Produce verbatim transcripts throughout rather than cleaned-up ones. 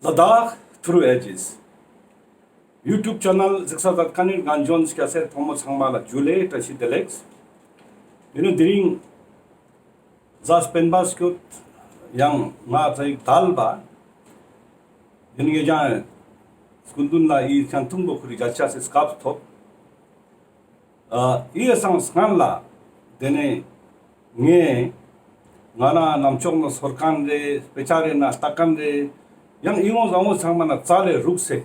Ladakh Through Ages YouTube channel གཟིགས་ས་མཛད་མཁན་ནི་རྒན་གཞོན་སྐྱ་སེར་ཕོ་མོ་ཚང་མ་ལ་ཇུ་ལེ་བཀྲ་ཤིས་བདེ་ལེགས། ཡིན་ནོག་དེ་རིང་གཟའ་སྤེན་པ་སྐྱོད་ཡང་ང་ཚེ་དལ་བ། ཡིན་ནོག་ཡང་སྐུ་མདུན་ལ་ཨི་ཁྱེན་ཐུང་པོ་ཁུར་རི་བརྒྱ་ཆ་སི་སྐབས་ཐོབ། ཨ་ཨི་སང་སྔན་ལ་དེ་ནས་ངས་ང་ན་ནམ་ཅོག་ན་ཚོར་མཁན་རེ་དཔེ་ཆ་རེ་ན་ལྟ་མཁན་རེ་ཡང་ཨི་བོ་བཟང་བོ་ཚང་མ་ན་རྩ་ལས་རུག་སེ།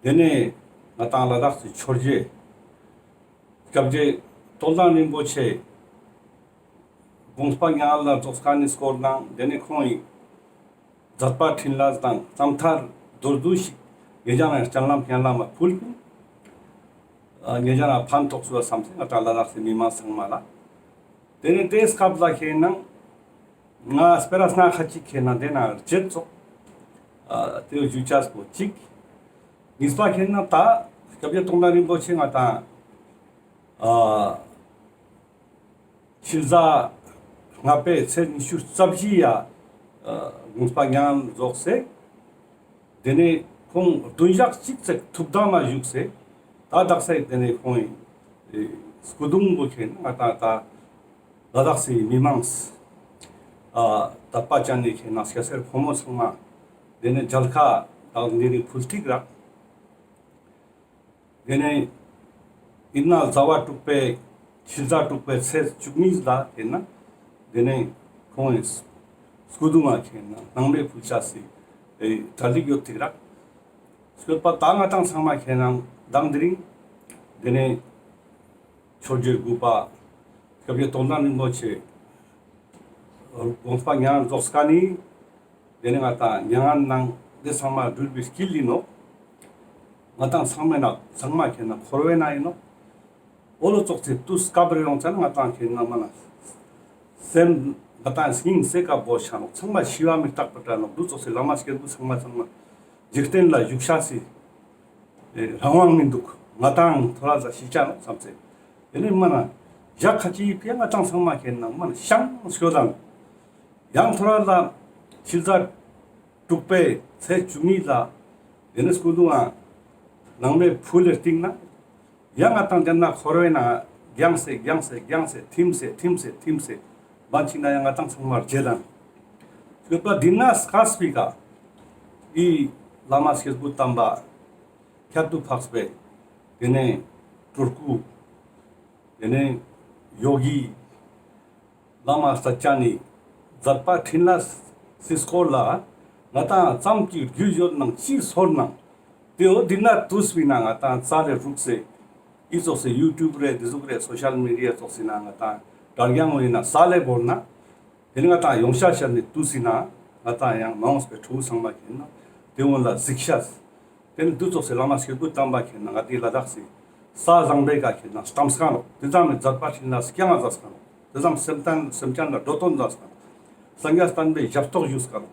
དེ་ནས་ང་དང་ལ་དྭགས་སི་ཆོས་རྗེ་སྐྱབས་རྗེ་རྟོགས་ལྡན་རིན་པོ་ཆེ་དགོངས་པ་མྱ་ངན་ལ་རྫོགས་མཁན་ནི་སྐོར་དང་དེ་ནས་ཁོང་ངི་མཛད་པ་འཕྲིན་ལས་དང་རྣམ་ཐར་མདོར་བསྡུས་ཤིག་ངེད་ཅག་ན་སྤྱན་ལམ་སྙན་ལམ་མ་ཕུལ་ཏེ། ཨ་ངེད་ཅག་ན་ཕན་ཐོགས་སུ་བསམ་སེ་ང་དང་ལ་དྭགས་སི་མི་མང་ཚང་མ་ལ། དེ་ནས་དེ་སྐབས་ལ་ཁེན་ན་ང་སྤེ་ར་སྣ་ཁ་ཅིག་ཁེན་ན་དེ་ན་རྗེད་ཙོག་ཨ་དེ་བོ་ཞུ་ཅེས་པོ་ཅིག་གཉིས་པ་ཁེན་ན་ད་སྐྱབས་རྗེ་རྟོགས་ལྡན་རིན་པོ་ཆེ་ང་དང་ཨ་ཕྱི་ཟླ་ལྔ་པའི་ཚེས་ཉི་ཤུ་རྩ་བཞི་ཡ་ཨ་དགོངས་པ་མྱ་ངན་རྫོགས་སེ། དེ་ནས་ཁོང་བདུན་ཞག་གཅིག་ཙམ་ཐུགས་དམ་མ་བཞུགས་སེ། ད་དག་ས་དེ་ནས་ཁོང་ཨེ་སྐུ་གདུང་པོ་ཁེན་ན་ད་ད་ལ་དྭགས་སི་མི་མང་ཨ་དད་པ་ཅན་ནི་ཁེན་ན་སྐྱ་སེར་ཕོ་མོ་ཚང་མ་དེ་ནས་མཇལ་ཁ་དང་དེ་ནས་ཕུལ་ཐིག་རག་དེ་ནས་ཡིན་ན་ཟླ་བ་དྲུག་པའི་ཕྱི་ཟླ་དྲུག་པའི་ཚེས་བཅུ་གཉིས་ལ་ཡིན་ན་དེ་ནས་ཁོང་ངི་སྐུ་གདུང་ང་ཁེན་ན་སྣང་མེད་ཕུལ་ཅེས་སི་ཨེ་གྲ་སྒྲིག་ཡོད་ཐིག་རག་སྐྱོད་པ་ད་ང་དང་ཚང་མ་ཁེན་ན་མདང་དེ་རིང་དེ་ནས་ཆོས་རྗེ་དགུ་པ་སྐྱབས་རྗེ་རྟོགས་ལྡན་རིན་པོ་ཆེ་དགོངས་པ་མྱ་ངན་རྫོགས་མཁན་ནི་དེ་ནས་ང་དང་མྱ་ངན་ནང་དེ་ཚང་མ་འགྲུལ་བའི་དཀྱིལ་ཡིན་ནོག་ང་དང་ཚང་མ་ན་ཚང་མ་ཁེན་ན་འཁོར་བའི་ནང་ཡིན་ནོག་འོ་ལོ་ཙོགས་སི་དུས་སྐབས་རེ་ཡོང་ཙ་ན་ང་དང་ཁེན་ན་མ་ན་སེམས་ང་དང་སྙིང་སེ་ཀ་བོ་ཤ་ནོག་ཚང་མ་ཤི་བ་མི་རྟག་པ་འདྲ་ནོག་འདུ་ཙོགས་སི་བླ་མ་སྐྱེས་བུ་ཚང་མ་ཚང་མ་འཇིག་རྟེན་ལ་བཞུགས་ཤེས་སི་རང་དབང་མི་འདུག་ང་དང་ཐོ་རེ་ལ་ཤི་ཆ་ནོག་བསམ་སེ། དེ་ནས་མ་ན་ཞག་ཁ་ཅིག་ཕི་ང་དང་ཚང་མ་ཁེན་ན་མ་ན་ཤང་སྐྱོད་དང་། ཡང་ཐོ་རེ་ལ་ཕྱི་ཟླ་དྲུག་པའི་ཚེས་བཅུ་གཉིས་ལ་དེ་ནས་སྐུ་གདུང་ང་སྣང་མེད་ཕུལ་ལེ་སྟིང་ན་ཡང་ང་དང་དེ་ན་འཁོར་བའི་ནང་རྒྱངས་སེ་རྒྱངས་སེ་རྒྱངས་སེ་ཐིམ་སེ་ཐིམ་སེ་ཐིམ་སེ་བན་ཅིག་ན་ཡང་ང་དང་ཚང་མ་རྗེད་དང་། སྐྱོད་པ་དེ་ན་སྐབས་པི་ཀ་ཨི་བླ་མ་སྐྱེས་བུ་དམ་པ་ཁྱད་དུ་འཕགས་པའི་དེ་ནས་སྤྲུལ་སྐུ། དེ་ནས་ཡོ་གི་བླ་མ་ས་ཆ་ནི་མཛད་པ་འཕྲིན་ལས་སི་སྐོར་ལ་ང་དང་ཙམ་གྱི་རྒྱུས་ཡོད་ནང་ཅི་ཚོར་ནང་དེ་འོ་དེ་ན་དུས་པི་ན་ང་དང་རྩ་ལས་རུག་སེ་ཨི་ཙོགས་སི་ཡུ་ཊུབ་རེ་དེ་ཟུག་རེ་སོ་ཤལ་མི་ཌི་ཡ་ཙོགས་སི་ན་ང་དང་དྲ་རྒྱ་ངོས་ཡིན་ན་རྩ་ལས་བོར་ན། དེ་ནི་ང་དང་ཡོང་ཤ་ཤ་ནི་དུས་སི་ན་ང་དང་ཡང་མ་འོངས་པའི་ཕྲུ་གུ་ཚང་མ་ཁེན་ན་དེ་འོན་ལ་གཟིགས་ཤ། དེ་ནི་དུས་ཙོགས་སི་བླ་མ་སྐྱེས་བུ་དམ་པ་ཁེན་ན་ང་དེ་ལ་དྭགས་སི་ས་བཟང་པོའི་ཀ་ཁེན་ན་གཏམས་ཀ་ནོག་དེ་ཙམ་མི་མཛད་པ་འཕྲིན་ལས་སྐྱང་ང་མཛད་ཀ་ནོག་དེ་ཙམ་སེམས་ཅན་སེམས་ཅན་ལ་འགྲོ་དོན་མཛད་ཀ་ནོག་སངས་རྒྱས་བསྟན་པའི་ཞབས་ཏོག་ཞུས་ཀ་ནོག་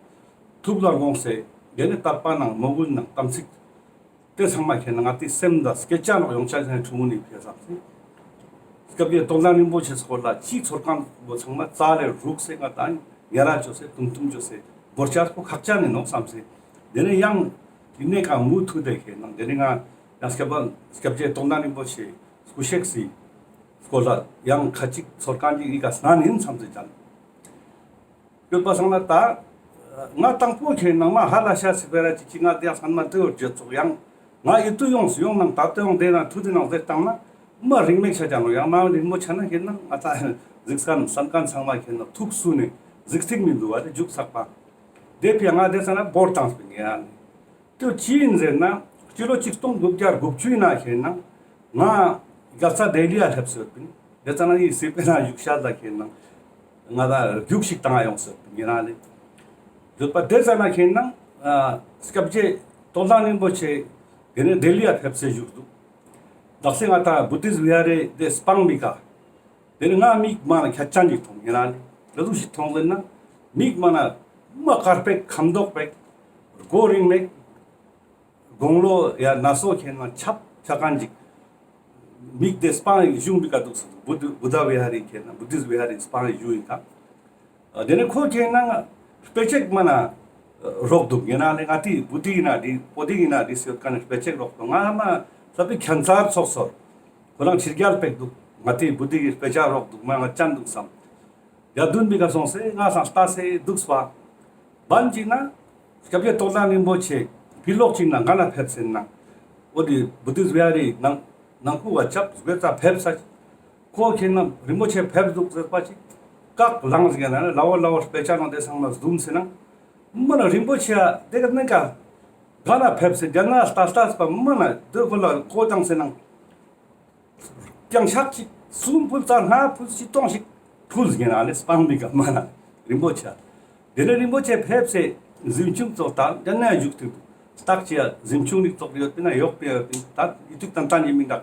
ཐུགས་ལ་དགོངས་སེ་དེ་ནི་དད་པ་ནང་མོས་གུས་ནང་དམ་ཚིག་དེ་ཚང་མ་ཁེན་ན་ང་དེ་སེམས་ལ་སྐད་ཆ་ནོག་ཡོང་ཆ་ཆ་ནི་ཕྲུ་གུ་ནི་ཕེ་བསམ་སེ། སྐྱབས་རྗེ་རྟོགས་ལྡན་རིན་པོ་ཆེ་སྐོར་ལ་ཅི་ཚོར་མཁན་བོ་ཚང་མ་རྩ་ལས་རུག་སེ་ང་དང་ཉེ་ར་ཅོས་སེ་དུམ་དུམ་ཅོས་སེ་བོར་ཆ་པོ་ཁག་ཅན་ནི་ནོག་བསམ་སེ། དེ་ནས་ཡང་དེ་ནས་ཀ་མུ་མཐུད་དེ་ཁེན་ན་དེ་ནས་ང་ཡང་སྐྱབས་པ་སྐྱབས་རྗེ་རྟོགས་ལྡན་རིན་པོ་ཆེ་སྐུ་གཤེགས་སི་སྐོར་ལ་ཡང་ཁ་ཅིག་ཚོར་མཁན་ཅིག་ཨི་ཀ་སྣ་ནིན་བསམ་སེ་ཅན། ཡོད་པ་སང་ན་ད་ང་དང་པོ་ཁེན་ན་མ་ཧ་ལ་ཤ་སི་སྤེ་ར་ཅིག་ཅིག་ང་དེ་ཡང་སང་མ་དེ་བོ་རྗེད་ཙོག་ཡང་ང་ཨི་ཏུ་ཡོངས་ཡོང་ནང་ད་ལྟ་ཡོང་དེ་ན་ཐུག་དེ་ནང་ཟེར་བཏང་ན་མ་རིང་མེད་ཆ་ཅང་ནོག་ཡང་མ་རིང་མོ་ཆ་ན་ཁེན་ན་ང་ད་གཟིགས་མཁན་བསམ་མཁན་ཚང་མ་ཁེན་ན་ཐུགས་སུ་ནས་གཟིགས་ཐིག་མི་འདུག་བ་དེ་མཇུག་ཚག་པ་དེ་ཕི་ང་དེ་ས་ན་བོར་བཏང་སྤེ་ངེ་ཡང་ནི་དེ་ཅི་ཡིན་ཟེར་ན་སྤྱི་ལོ་ཆིག་སྟོང་དགུ་བརྒྱ་དགུ་བཅུ་ཡིན་ན་ཁེན་ན་ང་རྒྱལ་ས་ལྡི་ལི་ཡ་སླེབས་སོད་པིན། དེ་ཙ་ན་ཡི་སི་པེ་ན་བཞུགས་ཤ་ལ་ཁེན་ན་ང་ད་རྒྱུགས་ཤིག་བཏང་ཡོང་སོད་པིན་ཡིན་ན་ལེ། ཡོད་པ་དེ་ཙ་ན་ཁེན་ན་ཨ་སྐྱབས་རྗེ་རྟོགས་ལྡན་རིན་པོ་ཆེ་དེ་ནས་ལྡི་ལི་ཡ་ཕེབས་སེ་བཞུགས་འདུག་དག་སེ་ང་ད་བུ་དིསྟ་བི་ཧར་རེ་དེ་སྤང་མི་ཀ་དེ་ནས་ང་མིག་མ་ན་ཁྱད་ཅན་ཅིག་མཐོང་ཡིན་ན་ལེ། ག་ཟུག་ཞིག་མཐོང་ཟེར་ན་མིག་མ་ན་མ་དཀར་པེག་ཁམ་མདོག་པེག་མགོ་རིང་མེག་དགུང་ལོ་ཡ་ན་སོ་ཁེན་ན་ཆབ་ཆ་མཁན་ཅིག་མིག་དེ་སྤང་ཡིག་བཞུགས་མི་ཀ་འདུག་སོ། བུ་དྷ་བི་ཧར་རི་ཁེན་ན་བུ་དིསྟ་བི་ཧར་རི་སྤང་ཡིག་བཞུགས་ཡིན་ཀ་དེ་ནས་ཁོ་ཁེན་ན་དཔེ་ཆེག་མ་ན་ རོགས་འདུག་ཡིན་ན་ལེ། ང་ཏི་བུ་དི་ཡིན་ན་དི་པོ་དི་ཡིན་ན་དི་སི་ཡོད་ཀ་ནས་དཔེ་ཆ་རོགས་འདུག། ང་མ་ས་པི་ཁྱད་མཚར་ཚོགས་སོར་ཁོ་རང་ཕྱི་རྒྱལ་པེག་འདུག། ང་ཏི་བུ་དི་གི་དཔེ་ཆ་རོགས་འདུག་མ་ང་ཅན་འདུག་བསམ། ཡ་དུན་པི་ཀ་སོང་སེ་ང་སང་ལྟ་སེ་འདུག་སྤ། བན་ཅིག་ན་སྐྱབས་རྗེ་རྟོགས་ལྡན་རིན་པོ་ཆེ་ཕི་ལོག་ཅིག་ན་ག་ན་ཕེབས་སེ་ན། འོ་དི་བུ་དི་ཟུ་ཡ་རི་ནང་ནང་ཁུ་བ་ཆབ་སྒོས་ཙ་ཕེབས་ས། ཁོ་ཁྱེད་ན་རིན་པོ་ཆེ་ཕེབས་འདུག་ཟེར་པ་ཅིག་བཀག་ལངས་ཟེར་ན་ལ་བོ་ལ་བོ་དཔེ་ཆ་ནང་དེ་ཚང་མ་བཟུམ་ཟེར་ན། མ་ན་རིན་པོ་ཆེ་ཨ་དེ་ག་ནི་ཀ་ག་ན་ཕེབས་སེ་རྒྱ་ན་ལྟ་ལྟ་སེ་པ་མ་ན་དེ་ཁོ་ལ་ཁོ་དང་ཟེར་ན། ཀྱང་ཕྱག་ཅིག་གསུམ་ཕུལ་ཙ་ལྔ་ཕུལ་ཅིག་སྟོང་ཞིག་ཕུལ་ཟེར་ན་ལེ་སྤང་མི་ག་མ་ན་རིན་པོ་ཆེ་ཨ། དེ་ནི་རིན་པོ་ཆེ་ཕེབས་སེ་གཟིམ་ཆུང་ཙོགས་དང་རྒྱ་ན་བཞུགས་ཐུབ་འདུག། སྟག་ཅིག་ཨ་གཟིམ་ཆུང་རིགས་ཙོགས་ཡོད་པ་ན་ཡོག་པེ་ཡོད་པིན་ད་ཡི་ཐུག་ཏན་ཏན་ཡིན་མིན་དག།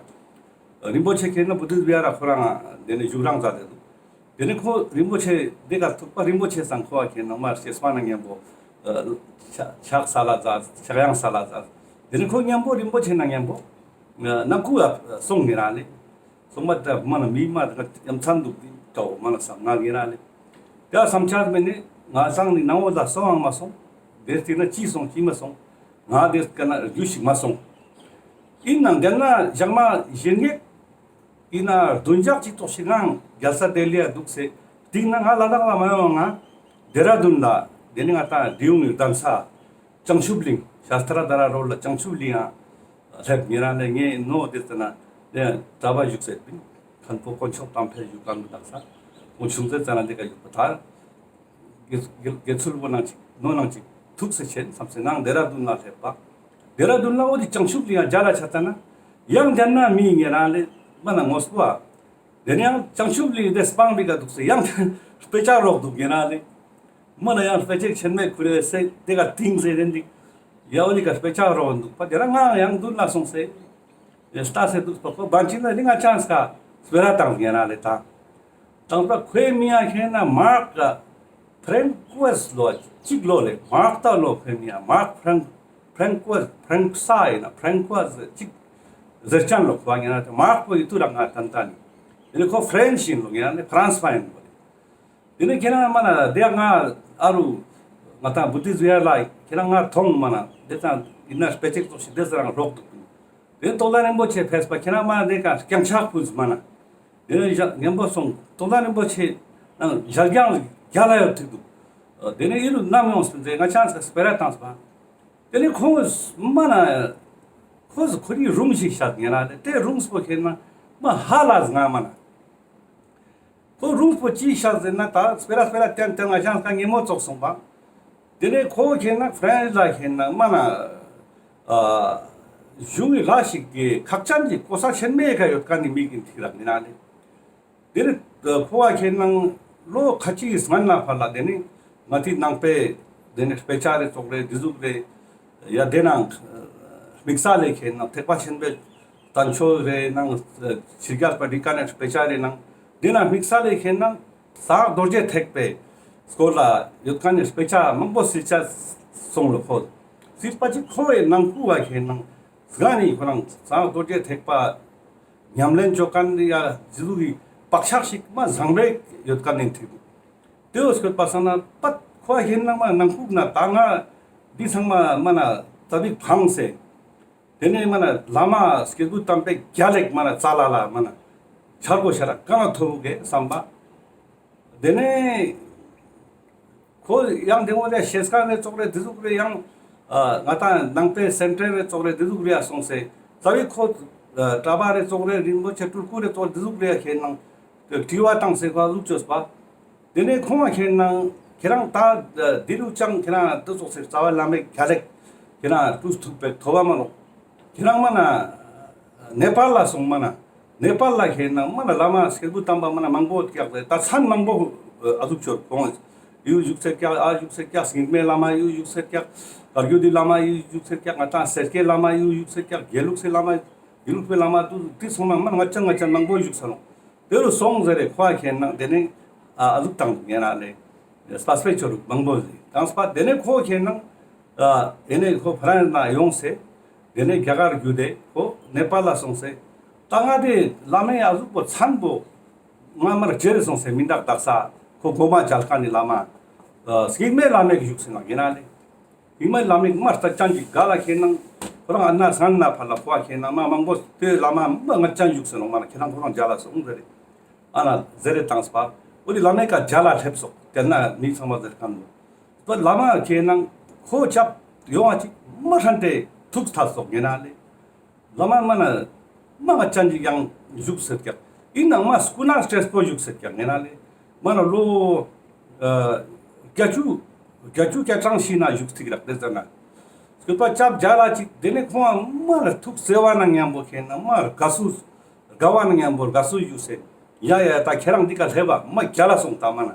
རིན་པོ་ཆེ་ཁྱེད་ན་བུ་དི་ཟུ་ཡ་ར་ཁོ་རང་དེ་ནས་བཞུགས་རང་མཛད་དེ་འདུག། དེ་ནས་ཁོ་རིན་པོ་ཆེ་འདི་ག་ཐུག་པ་རིན་པོ་ཆེ་སང་ཁོ་བ་ཁྱེད་ན་མར་སྐྱེས་པ་ན་མཉམ་པོ་ཕྱག་ས་ལ་མཛད། ཕྱག་ཡང་ས་ལ་མཛད། དེ་ནས་ཁོ་མཉམ་པོ་རིན་པོ་ཆེ་ན་མཉམ་པོ་ནང་ཁུ་ཡ་སོང་ངེ་རང་ལེ། སོང་མ་ད་མ་ན་མི་མ་ད་ཡ་མཚན་འདུག་འདི་ཀའོ་མ་ན་བསམ་ན་ངེ་རང་ལེ། ད་བསམ་འཆར་མེད་ནས་ང་སང་ནི་ནང་བོ་ལ་སོང་ཨང་མ་སོང་། དེ་སྟེང་ན་ཅི་སོང་ཅི་མ་སོང་། ང་དེ་ཀ་ན་རྒྱུ་ཞིག་མ་སོང་། ཡིན་ནང་དེ་ན་ཞག་མ་གཞན་ངེས་ཡིན་ན་བདུན་ཞག་ཅིག་ཐོག་ཞིག་ངང་རྒྱལ་ས་ལྡི་ལི་ཡ་འདུག་སེ་སྟིང་ན་ང་ལ་དྭགས་ལ་མ་ཡོང་ང་ལྡེ་ར་ལྡུན་ལ་དེ་ནི་ང་ཏང་འབྲི་གུང་ངི་གདན་ས་བྱང་ཆུབ་གླིང་ཤ་སྟྲ་དྷ་ར་རོ་ལ་བྱང་ཆུབ་གླིང་ཡང་སླེབས་ཉེ་རང་ལས་ངའི་ནོ་དེ་ཙ་ན་དེ་གྲྭ་པ་བཞུགས་སེ་པིན་མཁན་པོ་དཀོན་མཆོག་དམ་འཕེལ་བཞུགས་ཀ་ནུ་དག་ས་ཁོང་ཆུང་ཙེ་ཙ་ན་དེ་ཀ་བཞུགས་པ་ཐར། དགེ་དགེ་དགེ་ཚུལ་བོ་ནང་ཅིག་ནོ་ནང་ཅིག་ཐུག་སེ་ཆེན་བསམ་སེ་ནང་ལྡེ་ར་ལྡུན་ལ་སླེབས་པ། ལྡེ་ར་ལྡུན་ལ་འོ་དེ་བྱང་ཆུབ་གླིང་ཡང་རྒྱ་ལ་ཆ་ཙ་ན་ཡང་རྒྱ་ན་མི་ཉེ་རང་ལས་མ་ན་ངོ་སྤོ་བ། དེ་ནས་ཡང་བྱང་ཆུབ་གླིང་དེ་སྤང་བི་ག་འདུག་སེ་ཡང་དཔེ་ཆ་རོགས་འདུག་ཉེ་རང་ལས་མ་ན་ཡང་དཔེ་ཆ་ཆེན་མེད་ཁུ་རེ་སེ་དེ་ག་ཏིང་སེ་རེན་འདི་ཡ་འོ་ལི་ག་དཔེ་ཆ་རོགས་འདུག་པ། དེ་ར་ང་ཡང་ལྡུན་ལ་སོང་སེ་ལྟ་སེ་འདུག་པ། ཁོ་བན་ཅིག་ན་ལི་ང་ཅང་སྐ་སྤེ་ར་བཏང་ཉེ་རང་ལས་ད། དང་པ་ཁོའི་མིང་ང་ཁེ་ན་མཱརཀ་ཕྲེང་ཀུ་ཨེས་ལོ་གཅིག་ལོ་ལེ་མཱརཀ་ཏ་ལོ་ཁོའི་མིང་ང་མཱརཀ་ཕྲེང་ཕྲེང་ཀུ་ཨེས་ཕྲེང་ས་ཡིན་ན་ཕྲེང་ཀུ་ཨེས་གཅིག་ཟེར་ཅན་ལོ་ཁོ་ཉེ་རང་ལས་མཱརཀ་པོ་ཡི་ཏུ་ར་ང་ཏན་ཏན་ཡིན། དེ་ནི་ཁོ་ཕྲེན་ཆི་ཡིན་ལོ་ཉེ་རང་ལས་ཕ་རན་སི་པ་ཡིན་ལོ། དེ་ནི་ཁེ་ན་མ་ན་དེ་ང་ཨ་རུ་ང་ཏང་བུ་དི་ཟུ་ཡ་ལ་ཁེ་ན་ང་ཐོང་མ་ན་དེ་ཙང་ཡིན་ན་དཔེ་ཆ་ཙོགས་ཤིག་དེ་ཟེར་རང་རོགས་འདུག་པིན། དེ་ནི་རྟོགས་ལྡན་རིན་པོ་ཆེ་ཕེབས་པ་ཁེ་ན་མ་ན་དེ་ཀ་རྐྱང་ཕྱག་ཕུལ་མ་ན། དེ་ནི་ཞག་མཉམ་པོ་སོང་རྟོགས་ལྡན་རིན་པོ་ཆེ་ནང་ཞལ་རྐྱང་རྒྱ་ལ་ཡོད་ཐུག་འདུག། དེ་ནི་ཨི་རུ་ནམ་ཡོང་སྤིན་ཟེ་ང་ཅང་སྐ་སྤེ་ར་བཏང་སྤ། དེ་ནི་ཁོང་མ་ན་ཁོ་ཁོ་རི་རུང་ཞིག་ཤག་ཉེ་རང་ལས་དེ་རུང་སྤོ་ཁེ་ན་མ་ཧ་ལ་ང་མ་ན། ཁོ་རུང་སྤོ་ཅི་ཤག་ཟེར་ན་ད་སྤེ་ར་སྤེ་ར་ཏན་ཏན་ང་ཅང་སྐ་ཉེ་མོ་ཙོགས་སོང་པ། དེ་ནས་ཁོ་ཁེ་ན་ཕ་རན་སི་ལ་ཁེ་ན་མ་ན་ཨ་གཞུང་གི་ལ་ཞིག་གི་ཁག་ཅན་གྱི་གོ་ས་ཆེན་མེ་ཁ་ཡོད་ཀ་ནི་མི་གིན་ཐིག་རག་ཉེ་རང་ལས། དེ་ནས་ཁོ་བ་ཁེ་ན་ལོ་ཁ་ཅིག་གི་སྔན་ན་ཕར་ལ་དེ་ནས་ང་ཏི་ནང་པའི་དེ་ནས་དཔེ་ཆ་རེ་ཙོགས་རེ་དེ་ཟུག་རེ་ཡ་དེ་ནང་དམིགས་བསལ་ལས་ཁེ་ན་ཐེག་པ་ཆེན་པོའི་བསྟན་བཅོས་རེ་ནང་ཕྱི་རྒྱལ་པ་འདི་ཀ་ནས་དཔེ་ཆ་རེ་ནང་དེ་ནང་དམིགས་བསལ་ལས་ཁེ་ན་གསང་སྔགས་རྡོ་རྗེ་ཐེག་པའི་སྐོར་ལ་ཡོད་ཀ་ནས་དཔེ་ཆ་མང་པོ་སིལ་ཆ་སོང་ལོ་ཁོ། སིལ་པ་ཅིག་ཁོ་བའི་ནང་ཁུ་བ་ཁེ་ན་སྒང་ནི་ཁོ་རང་གསང་སྔགས་རྡོ་རྗེ་ཐེག་པ་ཉམས་ལེན་བཅོ་མཁན་ཡ་ཇི་ལུགས་ཀྱི་བག་ཆགས་ཤིག་མ་བཟང་པོ་ཡོད་མཁན་ནི་ཐིག་འདུག། དེ་འོ་སྐད་པ་སང་ན་པད་ཁོ་ཡིན་ན་མ་ནང་ཁུག་ན་ད་ང་འདི་ཚང་མ་མ་ན་ཙ་པིག་ཕངས་སེ། དེ་ནས་མ་ན་བླ་མ་སྐྱེས་བུ་དམ་པའི་རྒྱལ་ལེགས་མ་ན་ཙ་ལ་ལ་མ་ན་འཆར་སྒོ་ཤ་ར་ག་ན་ཐོབ་གེ་བསམ་པ། དེ་ནས་ཁོ་ཡང་དེ་འོ་དེ་ཤེས་ཀ་ནས་ཙོགས་རེ་དེ་ཟུག་རེ་ཡང་ཨ་ང་ཏང་ནང་པའི་སེམས་ཁྲལ་རེ་ཙོགས་རེ་དེ་ཟུག་རེ་ཡ་སོང་སེ་རྩ་བའི་ཁོ་ཨ་གྲྭ་པ་རེ་ཙོགས་རེ་རིན་པོ་ཆེ་སྤྲུལ་སྐུ་རེ་ཙོགས་རེ་དེ་ཟུག་རེ་ཡ་ཁེ་ནང་དྲི་བ་བཏང་སེ་ཁོ་ལུག་བཅོས་པ། དེ་ནས་ཁོང་ཁེ་ནང་ཁྱེད་རང་ད་དེ་ལུག་ཅང་ཁྱེད་རང་དེ་ཙོགས་སེ་རྩ་བ་བླ་མའི་རྒྱལ་ལེགས་ཁྱེད་རང་སྤྲུལ་ཐུབ་པའི་ཐོབ་པ་མ་ནོག། ཁྱེད་རང་མ་ན་ནེ་པཱལ་ལ་སོང་མ་ན། ནེ་པཱལ་ལ་ཁེ་ན་མ་ན་བླ་མ་སྐྱེས་བུ་དམ་པ་མ་ན་མང་པོ་སྐྱག་རེ་ད་མཚན་མང་པོ་ཨ་ཟུག་ཆོར་གོང་ཡུ་བཞུགས་སེ་སྐྱག་ཨ་བཞུགས་སེ་སྐྱག་སྙིགས་མའི་བླ་མ་ཡུ་བཞུགས་སེ་སྐྱག་བཀའ་བརྒྱུད་དི་བླ་མ་ཡུ་བཞུགས་སེ་སྐྱག་ང་ཏང་སེར་སྐྱའི་བླ་མ་ཡུ་བཞུགས་སེ་སྐྱག་དགེ་ལུགས་སི་བླ་མ་དགེ་ལུགས་པའི་བླ་མ་དུ་དི་སོང་ན་མ་ན་ང་ཅང་ང་ཅང་མང་པོ་བཞུགས་ས་ལོང་། དེ་རུ་སོང་ཟེར་རེ་ཁོ་ཁེ་ན་དེ་ནས་ཨ་ཨ་ཟུག་དང་ངེ་ན་ལེ་སྤ་སྤེ་ཆོ་རུ་མང་པོ་ཟེར་དང་སྤ་དེ་ནས་ཁོ་ཁེ་ན་ཨ་དེ་ནས་ཁོ་ཕ་རན་ན་ཡོང་སེ་དེ་ནས་རྒྱ་གར་བརྒྱུད་དེ་ཁོ་ནེ་པཱལ་ལ་སོང་སེ་ད་ང་དེ་བླ་མའི་ཨ་ཟུག་པོ་མཚན་པོ་ང་མར་ཇེ་རེ་སོང་སེ་མི་འདག་དག་ས་ཁོ་གོ་མ་ཇལ་ཁ་ནི་བླ་མ་ཨ་སྙིགས་མའི་བླ་མའི་བཞུགས་སེ་ན་ངེ་ན་ལེ། ཧིང་མའི་བླ་མའི་མ་རྩ་ཅན་གྱི་ག་ལ་ཁེ་ནང་ཁོ་རང་ཨ་ན་སང་ན་ཕར་ལ་ཁོ་ཁེ་ནང་མ་མང་པོ་དེ་བླ་མ་མ་ང་ཅན་བཞུགས་སེ་ནོག་མ་ན་ཁེ་ནང་ཁོ་རང་མཇལ་ལ་སོང་ཟེར་རེ། ཨ་ན་ཟེར་རེ་བཏང་སྤ། འོ་དེ་བླ་མའི་ཀ་མཇལ་ལ་སླེབས་སོག་དེ་ན་མི་ཚང་མ་ཟེར་ཁན་ནོ། བླ་མ་ཁེ་ནང་ཁོ་ཆབ་ཡོང་བ་ཅིག་མ་ཧྲན་ཏེ་ཐུགས་ཐད་སོག་ངེ་ན་ལེ། བླ་མ་མ་ན་མ་ང་ཅན་ཅིག་ཡང་བཞུགས་སེ་ཀྱག་ཨིན་ནང་མ་སྐུ་ན་སྤྲེལ་པོ་བཞུགས་སེ་ཀྱག་ངེ་ན་ལེ། མ་ན་ལོ་ཨ་བརྒྱད་ཅུ་བརྒྱད་ཅུ་གྱ་གྲངས་ཤིག་ན་བཞུགས་ཐིག་རག་དེ་ཙ་ན། སྐུ་པ་ཆབ་མཇལ་ལ་ཅིག་དེ་ནས་ཁོང་མ་ན་ཐུགས་བརྩེ་བ་ན་མཉམ་པོ་ཁེ་ན་མ་དགའ་བསུ་དགའ་བ་ན་མཉམ་པོ་དགའ་བསུ་བཞུགས་སེ། ཡ་ཡ་ད་ཁྱེད་རང་འདི་ཀ་སླེབས་པ་མ་མཇལ་ལ་སོང་ད་མ་ན།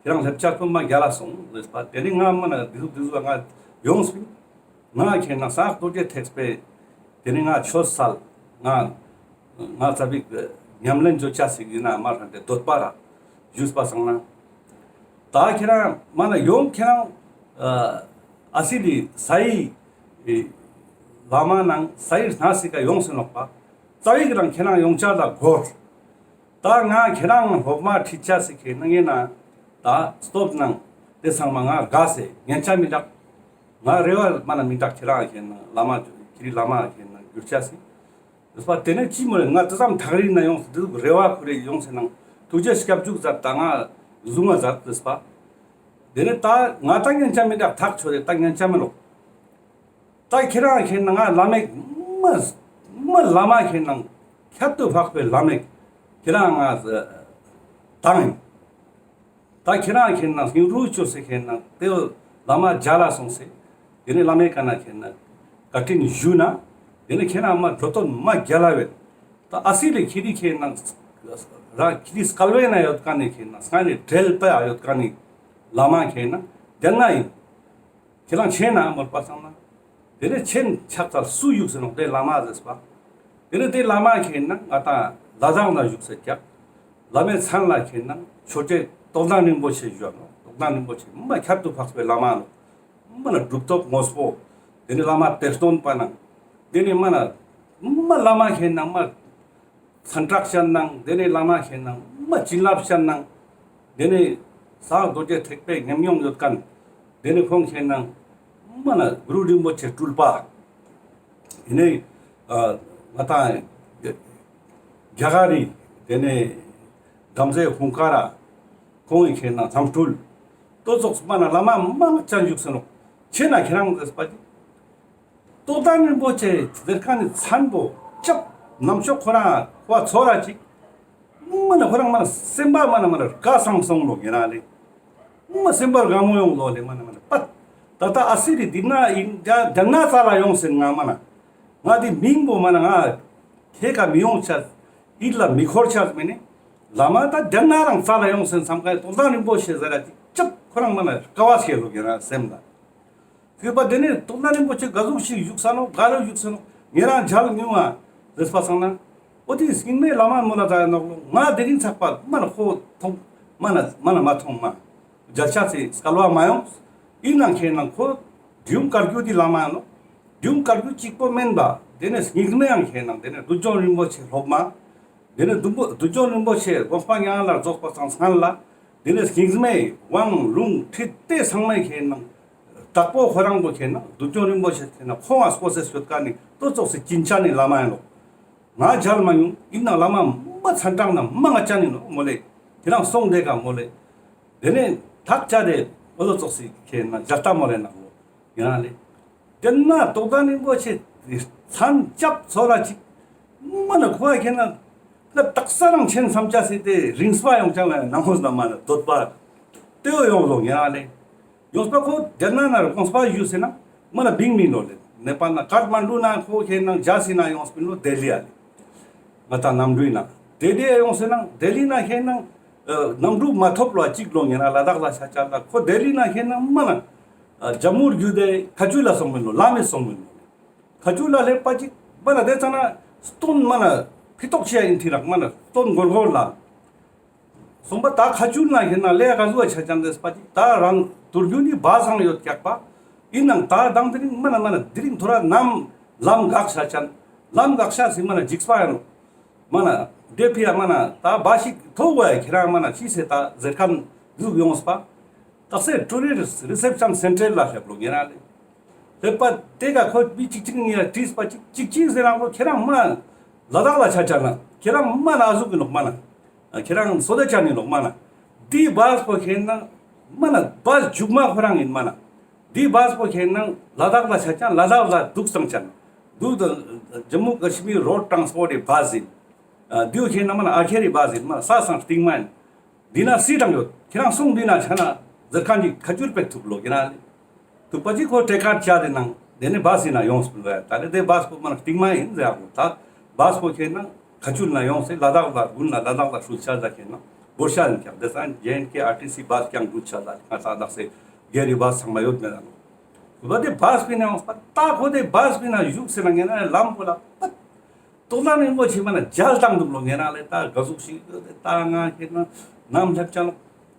ཁྱེད་རང་སླེབས་ཆག་པོ་མ་མཇལ་ལ་སོང་ཟེར་པ། དེ་ནས་ང་མ་ན་དེ་ཟུག་དེ་ཟུག་ང་ཡོངས་པིན། ང་ཁེ་ན་སག་རྡོ་རྗེ་ཐེག་པའི་དེ་ནས་ང་ཆོས་སལ། ང་ང་ཙ་པིག་ཉམས་ལེན་ཅོ་ཆ་ཞིག་ཡིན་ན་མ་རང་དེ་འདོད་པ་ར་ཞུས་པ་སང་ན། ད་ཁྱེད་རང་མ་ན་ཡོང་ཁྱེད་རང་ཨ་སི་ལི་སའི་བླ་མ་ནང་སའི་སྣ་སི་ཀ་ཡོངས་སེ་ནོག་པ། ཙ་པིག་རང་ཁྱེད་རང་ཡོང་ཆ་ལ་གོ། ད་ང་ཁྱེད་རང་སློབ་མ་ཁྲིད་ཆ་ཞིག་ཁེ་ན་ངེ་ན་ད་སྟོབས་ནང་དེ་ཚང་མ་ང་དགའ་སེ་ཉན་ཆ་མི་འདུག་ང་རེ་བ་མ་ན་མི་འདུག་ཁྱེད་རང་ཁེ་ན་བླ་མ་ཁྱེད་རི་བླ་མ་ཁེ་ན་གྱུར་ཆ་ཞིག་ཟེར་པ། དེ་ནས་ཅི་མོ་རེ་ང་དེ་ཙམ་ཐག་རིང་ན་ཡོང་སེ་དེ་རེ་བ་ཁུར་རེ་ཡོང་སེ་ནང་ཐུགས་རྗེ་སྐྱབས་འཇུག་མཛད་ད་ང་བཟུང་བ་མཛད་ཟེར་པ། དེ་ནས་ད་ང་ད་ཉན་ཆ་མི་འདུག་ཐག་ཆོད་རེ་ད་ཉན་ཆ་མི་ནོག་ད་ཁྱེད་རང་ཁེ་ན་ང་བླ་མེད་མ་མ་བླ་མ་ཁེ་ན་ཁྱད་དུ་འཕགས་པའི་བླ་མེད་ཁྱེད་རང་ང་དང་། ད་ཁྱེད་རང་ཁེ་ན་སྙིང་རུས་ཅོས་སེ་ཁེ་ན་དེ་བླ་མ་མཇལ་ལ་སོང་སེ། དེ་ནས་བླ་མའི་ཀ་ན་ཁེ་ན་བཀའ་དྲིན་ཞུ་ན། དེ་ནས་ཁྱེད་རང་མ་འགྲོ་དོན་མ་རྒྱལ་ལ་བས། ད་ཨ་སི་ལེ་ཁྱེད་རི་ཁེ་ན་ར་ཁྱེད་རི་སྐལ་བའི་ན་ཡོད་ཀ་ནི་ཁེ་ན་སྔ་ནས་འབྲེལ་པ་ཡོད་ཀ་ནི་བླ་མ་ཁེ་ན་དེ་ན་ཡིན། ཁྱེད་རང་ཆེན་ན་མོལ་པ་སང་ན། དེ་ནས་ཆེན་ཆགས་ཚར་སུ་བཞུགས་སེ་ནོག་དེ་བླ་མ་ཟེར་པ། དེ་ནས་དེ་བླ་མ་ཁེ་ན་ང་ད་ལ་དྭགས་ན་བཞུགས་སེ་ཀྱག་བླ་མའི་མཚན་ལ་ཁེ་ན་ཆོས་རྗེ་རྟོགས་ལྡན་རིན་པོ་ཆེ་བཞུགས་ནོག་རྟོགས་ལྡན་རིན་པོ་ཆེ་མ་ཁྱད་དུ་འཕགས་པའི་བླ་མ་ནོག་མ་ན་གྲུབ་ཐོབ་དངོས་པོ། དེ་ནས་བླ་མ་དེ་སྟོན་པ་ན། དེ་ནས་མ་ན་མ་བླ་མ་ཁེ་ན་མ་སངས་དྲག་ཅན་ནང་དེ་ནས་བླ་མ་ཁེ་ན་མ་བྱིན་རླབས་ཅན་ནང་། དེ་ནས་སག་རྡོ་རྗེ་ཐེག་པའི་ཉམས་མྱོང་ཡོད་ཁན། དེ་ནས་ཁོང་ཁེ་ན་མ་ན་གུ་རུ་རིན་པོ་ཆེ་སྤྲུལ་པ། དེ་ནས་ཨ་ང་ཏང་རྒྱ་གར་རི་དེ་ནས་བྲམ་ཟེ་ཧུང་ཀ་ར་ཁོང་ངི་ཁེ་ན་ལམ་སྤྲུལ། ཏོ་ཙོགས་མ་ན་བླ་མ་མང་ཅན་བཞུགས་སེ་ནོག་ཆེན་ན་ཁྱེད་རང་ཟེར་པ་ཅིག་རྟོགས་ལྡན་རིན་པོ་ཆེ་ཟེར་ཁན་ནི་མཚན་པོ་ཅབ་ནམ་ཞོག་ཁོ་རང་ཁོ་ཚོར་ར་ཅིག་མ་ན་ཁོ་རང་མ་ན་སེམས་པ་མ་ན་མ་ན་དགའ་སང་སོང་ལོ་ངེ་རང་ལེ། མ་སེམས་པར་དགའ་མོ་ཡོང་ལོ་ལེ་མ་ན་མ་ན་པད། ད་ལྟ་ཨ་སི་རི་འདི་ན་ཡིན་ད་ན་ཙ་ལ་ཡོང་སེ་ང་མ་ན། ང་འདི་མིང་པོ་མ་ན་ང་ཁེ་ཀ་མི་ཡོང་ཆ། ཡིད་ལ་མི་འཁོར་ཆ་མེ་ནི། བླ་མ་ད་ད་ན་རང་ཙ་ལ་ཡོང་སེ་བསམ་ཁ་རྟོགས་ལྡན་རིན་པོ་ཆེ་ཟེར་ར་ཅིག་ཅབ་ཁོ་རང་མ་ན་དགའ་བ་སྐྱེ་ལོ་ངེ་རང་སེམས་ལ། ཁྱོད་པ་དེ་ནས་རྟོགས་ལྡན་རིན་པོ་ཆེ་ག་ཟུག་ཞིག་བཞུགས་ས་ནོག་ག་རུ་བཞུགས་ས་ནོག་ངེ་རང་མཇལ་མྱོང་ང་ཟེར་པ་སང་ན། འོ་དེ་སྙིགས་མའི་བླ་མ་མོལ་ལ་ད་ཡ་ནོག་ལོ། ང་དེ་རིང་ཚག་པ་མ་ན་ཁོ་མཐོང་མ་ན་མ་ན་མ་མཐོང་མ། མཇལ་ཆ་སི་སྐལ་བ་མ་ཡོང་། ཡིན་ནང་ཁེ་ན་ཁོ་འབྲི་གུང་བཀའ་བརྒྱུད་དི་བླ་མ་ཡིན་ནོག་འབྲི་གུང་བཀའ་བརྒྱུད་གཅིག་པོ་མན་པ། དེ་ནས་སྙིགས་མའི་ཡང་ཁེ་ན་དེ་ནས་བདུད་འཇོམས་རིན་པོ་ཆེ་སློབ་མ། དེ་ནས་བདུད་འཇོམས་རིན་པོ་ཆེ་དགོངས་པ་མྱ་ངན་ལས་རྫོགས་པ་སང་སྔན་ལ། དེ་ནས་སྙིགས་མའི་དབང་ལུང་ཁྲིད་དེ་ཚང་མའི་ཁེ་ན་དྭགས་པོ་ཁོ་རང་པོ་ཁེ་ན་བདུད་འཇོམས་རིན་པོ་ཆེ་ཁེ་ན་ཁོང་ང་སྐོར་སེ་ཡོད་ཀ་ནི་ཏོ་ཙོགས་སེ་ཅིན་ཅན་ནི་བླ་མ་ཡིན་ནོག་ང་མཇལ་མ་མྱོང་། ཡིན་ནང་བླ་མ་མ་མཚན་དྲག་ན་མ་ང་ཅན་ཡིན་ནོག་མོལ་ལེ། ཁྱེད་རང་སོང་དེ་ཀ་མོལ་ལེ། དེ་ནས་ཐག་བཅད་དེ་འོ་ལོ་ཙོགས་སེ་ཁེ་ན་མཇལ་ལྟ་མོལ་ལེ་ནང་ལོ་ཡིན་ལེ། དེ་ན་རྟོགས་ལྡན་རིན་པོ་ཆེ་མཚན་ཅབ་ཚོར་ར་ཅིག་མ་ན་ཁོ་ཁེ་ན་ང་དག་ས་རང་ཆེན་བསམ་ཆ་སི་དེ་རིང་སྤ་ཡོང་ཅང་ལ་ནང་ཧོས་ན་མ་ན་འདོད་པ་དེ་བོ་ཡོང་ལོ་ངེ་རང་ལེ། ཡོངས་པ་ཁོ་རྒྱ་ནག་ན་རུ་གོང་སྤ་ཞུ་སེ་ན་མ་ན་བིང་མིན་ལོ་ལེ། ནེ་པཱལ་ན་ཀཱཐ་མན་ཌུ་ན་ཁོ་ཁེ་ན་མཇལ་སེ་ན་ཡོངས་པིན་ལོ་ལྡི་ལི་ཨ་ལེ། ང་ད་གནམ་གྲུའི་ན་ལྡི་ལི་ཡོངས་སེ་ན་ལྡི་ལི་ན་ཁེ་ན་གནམ་གྲུ་མ་ཐོབ་ལོ་གཅིག་ལོ་ངེ་ན་ལ་དྭགས་ལ་ཤ་ཆ་ལ་ཁོ་ལྡི་ལི་ན་ཁེ་ན་མ་ན་ཇམ་མུ་རྒྱུད་དེ་ཁ་ཆུ་ལ་སོང་མིན་ལོ་ལ་མེ་སོང་མིན་ལོ། ཁ་ཆུ་ལ་ལེབ་པ་ཅིག་མ་ན་དེ་ཙ་ན་སྟོན་མ་ན་ཕི་ཏོག་ཆེ་ཡིན་ཐི་རག་མ་ན་སྟོན་གོར་གོར་ལ། སོང་པ་ད་ཁ་ཆུ་ན་ཧེ་ན་ལེ་ག་ཟུ་བ་ཆ་ཅན་དེ་སྤ་ཅིག་ད་རང་དུར་རྒྱུ་ནི་བ་སང་ཡོད་ཀྱག་པ། ཡིན་ནང་ད་དང་དེ་རིང་མ་ན་མ་ན་དེ་རིང་ཐོ་ར་ནམ་ལམ་འགག་ཆ་ཅན། ལམ་འགག་ཆ་སི་མ་ན་འཇིགས་པ་ཡིན་ནོ། མ་ན་དེ་ཕི་ཡ་མ་ན་ད་བ་ཞིག་ཐོ་བ་ཡ་ཁྱེད་རང་མ་ན་ཤི་སེ་ད་ཟེར་ཁན་ཟུག་ཡོངས་པ། ད་སེ་ཊུ་རི་སི་ཊི་རི་སེབ་ཤན་སེན་ཊར་ལ་སླེབས་ལོ་ངེ་རང་ལེ། དེ་པ་དེ་ཀ་ཁོ་མི་གཅིག་གཅིག་ནི་ཡ་དྲིས་པ་ཅིག་གཅིག་གཅིག་ཟེར་རང་ལོ་ཁྱེ་རང་མ་ལ་དྭགས་ལ་ཆ་ཆ་ན་ཁྱེ་རང་མ་ན་ཨ་ཟུག་གི་ནོག་མ་ན། ཁྱེ་རང་སོ་དེ་ཆ་ནི་ནོག་མ་ན། དེ་བཱས་པོ་ཁྱེད་ན་མ་ན་བཱས་མཇུག་མ་ཁོ་རང་ཡིན་མ་ན། དེ་བཱས་པོ་ཁྱེད་ན་ལ་དྭགས་ལ་ཆ་ཆ་ན་ལ་དྭགས་ལ་འདུག་སྟངས་ཆ་ན་འདུག་ད་ཇམ་མུ་ཀ་ཤི་མིར་རོཌ་ཊྲན་སི་པོརཊ་གི་བཱས་ཡིན། དེའུ་ཁྱེད་ན་མ་ན་ཨ་ཁེ་རི་བཱས་ཡིན་མ་ན་ས་སང་སྟིང་མ་ཡིན། འདི་ན་སི་དང་ཡོད། ཁྱེད་རང་སོང་འདི་ན་ཆ་ན་ཟེར་ཁན་གྱི་ཁ་ཆུལ་པེག་ཐུག་ལོ་ཁྱེད་རང་ལེ། ཐུག་པ་ཅིག་ཁོ་ཊེ་ཀར་ཆ་དེ་ནང་དེ་ནས་བཱས་ཡིན་ན་ཡོངས་པོ་ལོ་ཡ། ད་ལེ་དེ་བཱས་པོ་མ་ན་སྟིང་མ་ཡིན་ཟེར་ཡ་གོ། ད་བཱས་པོ་ཁྱེད་ན་ཁ་ཆུལ་ན་ཡོངས་སེ་ལ་དྭགས་ལ་དགུན་ལ་ལ་དྭགས་ལ་ཧྲུལ་ཆ་ཟ་ཁྱེད་ན་བོར་ཤ་ཡིན་ཀྱག། དེ་སང་ཇེ་ཨེན་ཀེ་ཨར་ཊི་སི་བཱས་ཀྱང་དགུན་ཆ་ཟ་ཁྱེད་ན་ད་དག་སེ་གེ་རི་བཱས་ཚང་མ་ཡོད་མེད་ན་ལོ། ཁོ་པ་དེ་བཱས་པི་ན་ཡོངས་པ་ད་ཁོ་དེ་བཱས་པི་ན་བཞུགས་སེ་ན་ངེ་ན་ལམ་པོ་ལ་པ། རྟོགས་ལྡན་རིན་པོ་ཆེ་མ་ན་མཇལ་བཏང་འདུག་ལོ་ངེ་རང་ལེ། ད་ག་ཟུག་ཞིག་ཡོད་དེ་ད་ང་ཁྱེད་ན་ནམ་སླེབས་ཅང་ལོ།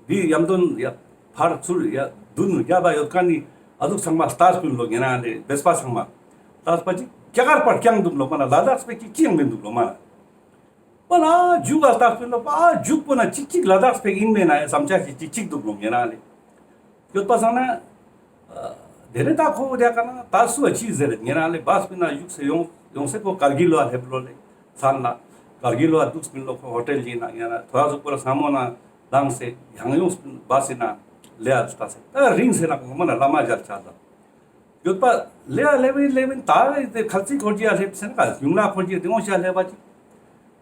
འདི་ཡམ་དོན་ཡ་ཕར་ཚུར་ཡ་མདུན་རྒྱབ་པ་ཡོད་ཁན་ནི་ཨ་ཟུག་ཚང་མ་ལྟ་སྤུན་ལོ་ངེ་རང་ལེ། བེས་པ་ཚང་མ་ལྟ་སྤ་ཅིག་རྒྱ་གར་པར་རྐྱང་འདུག་ལོ་མ་ན་ལ་དྭགས་པེ་ཅིག་ཅིག་མི་འདུག་ལོ་མ་ན། པ་ན་རྒྱུག་ག་ལྟ་སྤུན་ལོ་པ་རྒྱུག་པོ་ན་ཅིག་ཅིག་ལ་དྭགས་པེ་ཡིན་མེད་ན་བསམ་ཆ་ཞིག་ཅིག་ཅིག་འདུག་ལོ་ངེ་རང་ལེ། ཡོད་པ་སང་ན། དེ་ནས་ད་ཁོ་བོ་དེ་ཀ་ན་ད་སུ་བ་ཅི་ཟེར་ངེ་རང་ལེ་བཱས་པི་ན་བཞུགས་སེ་ཡོང་ཡོང་སེ་ཁོ་ཀར་གིལ་ལ་སླེབས་ལོ་ལེ། མཚན་ལ་ཀར་གིལ་ལ་འདུག་སྤིན་ལོ་ཁོ་ཧོ་ཊེལ་ཡིན་ན་ཡང་ན་ཐོ་ཡ་ཟུག་པོ་ལ་ས་མོ་ན་ལངས་སེ་ཡང་ཡོང་སྤིན་བཱས་པི་ན་ལེ་ཡ་ལྟ་སེ་ད་རིང་སེ་ན་ཁོ་མ་ན་བླ་མ་མཇལ་ཆ་ད། ཡོད་པ་ལེ་ཡ་ལེ་བིན་ལེ་བིན་ད་དེ་ཁ་ཚིག་འཁོར་གྱི་ཡ་སླེབས་སེ་ན་ཡུང་ལ་འཁོར་གྱི་དེ་ངོ་ཤ་སླེབས་པ་ཅིག་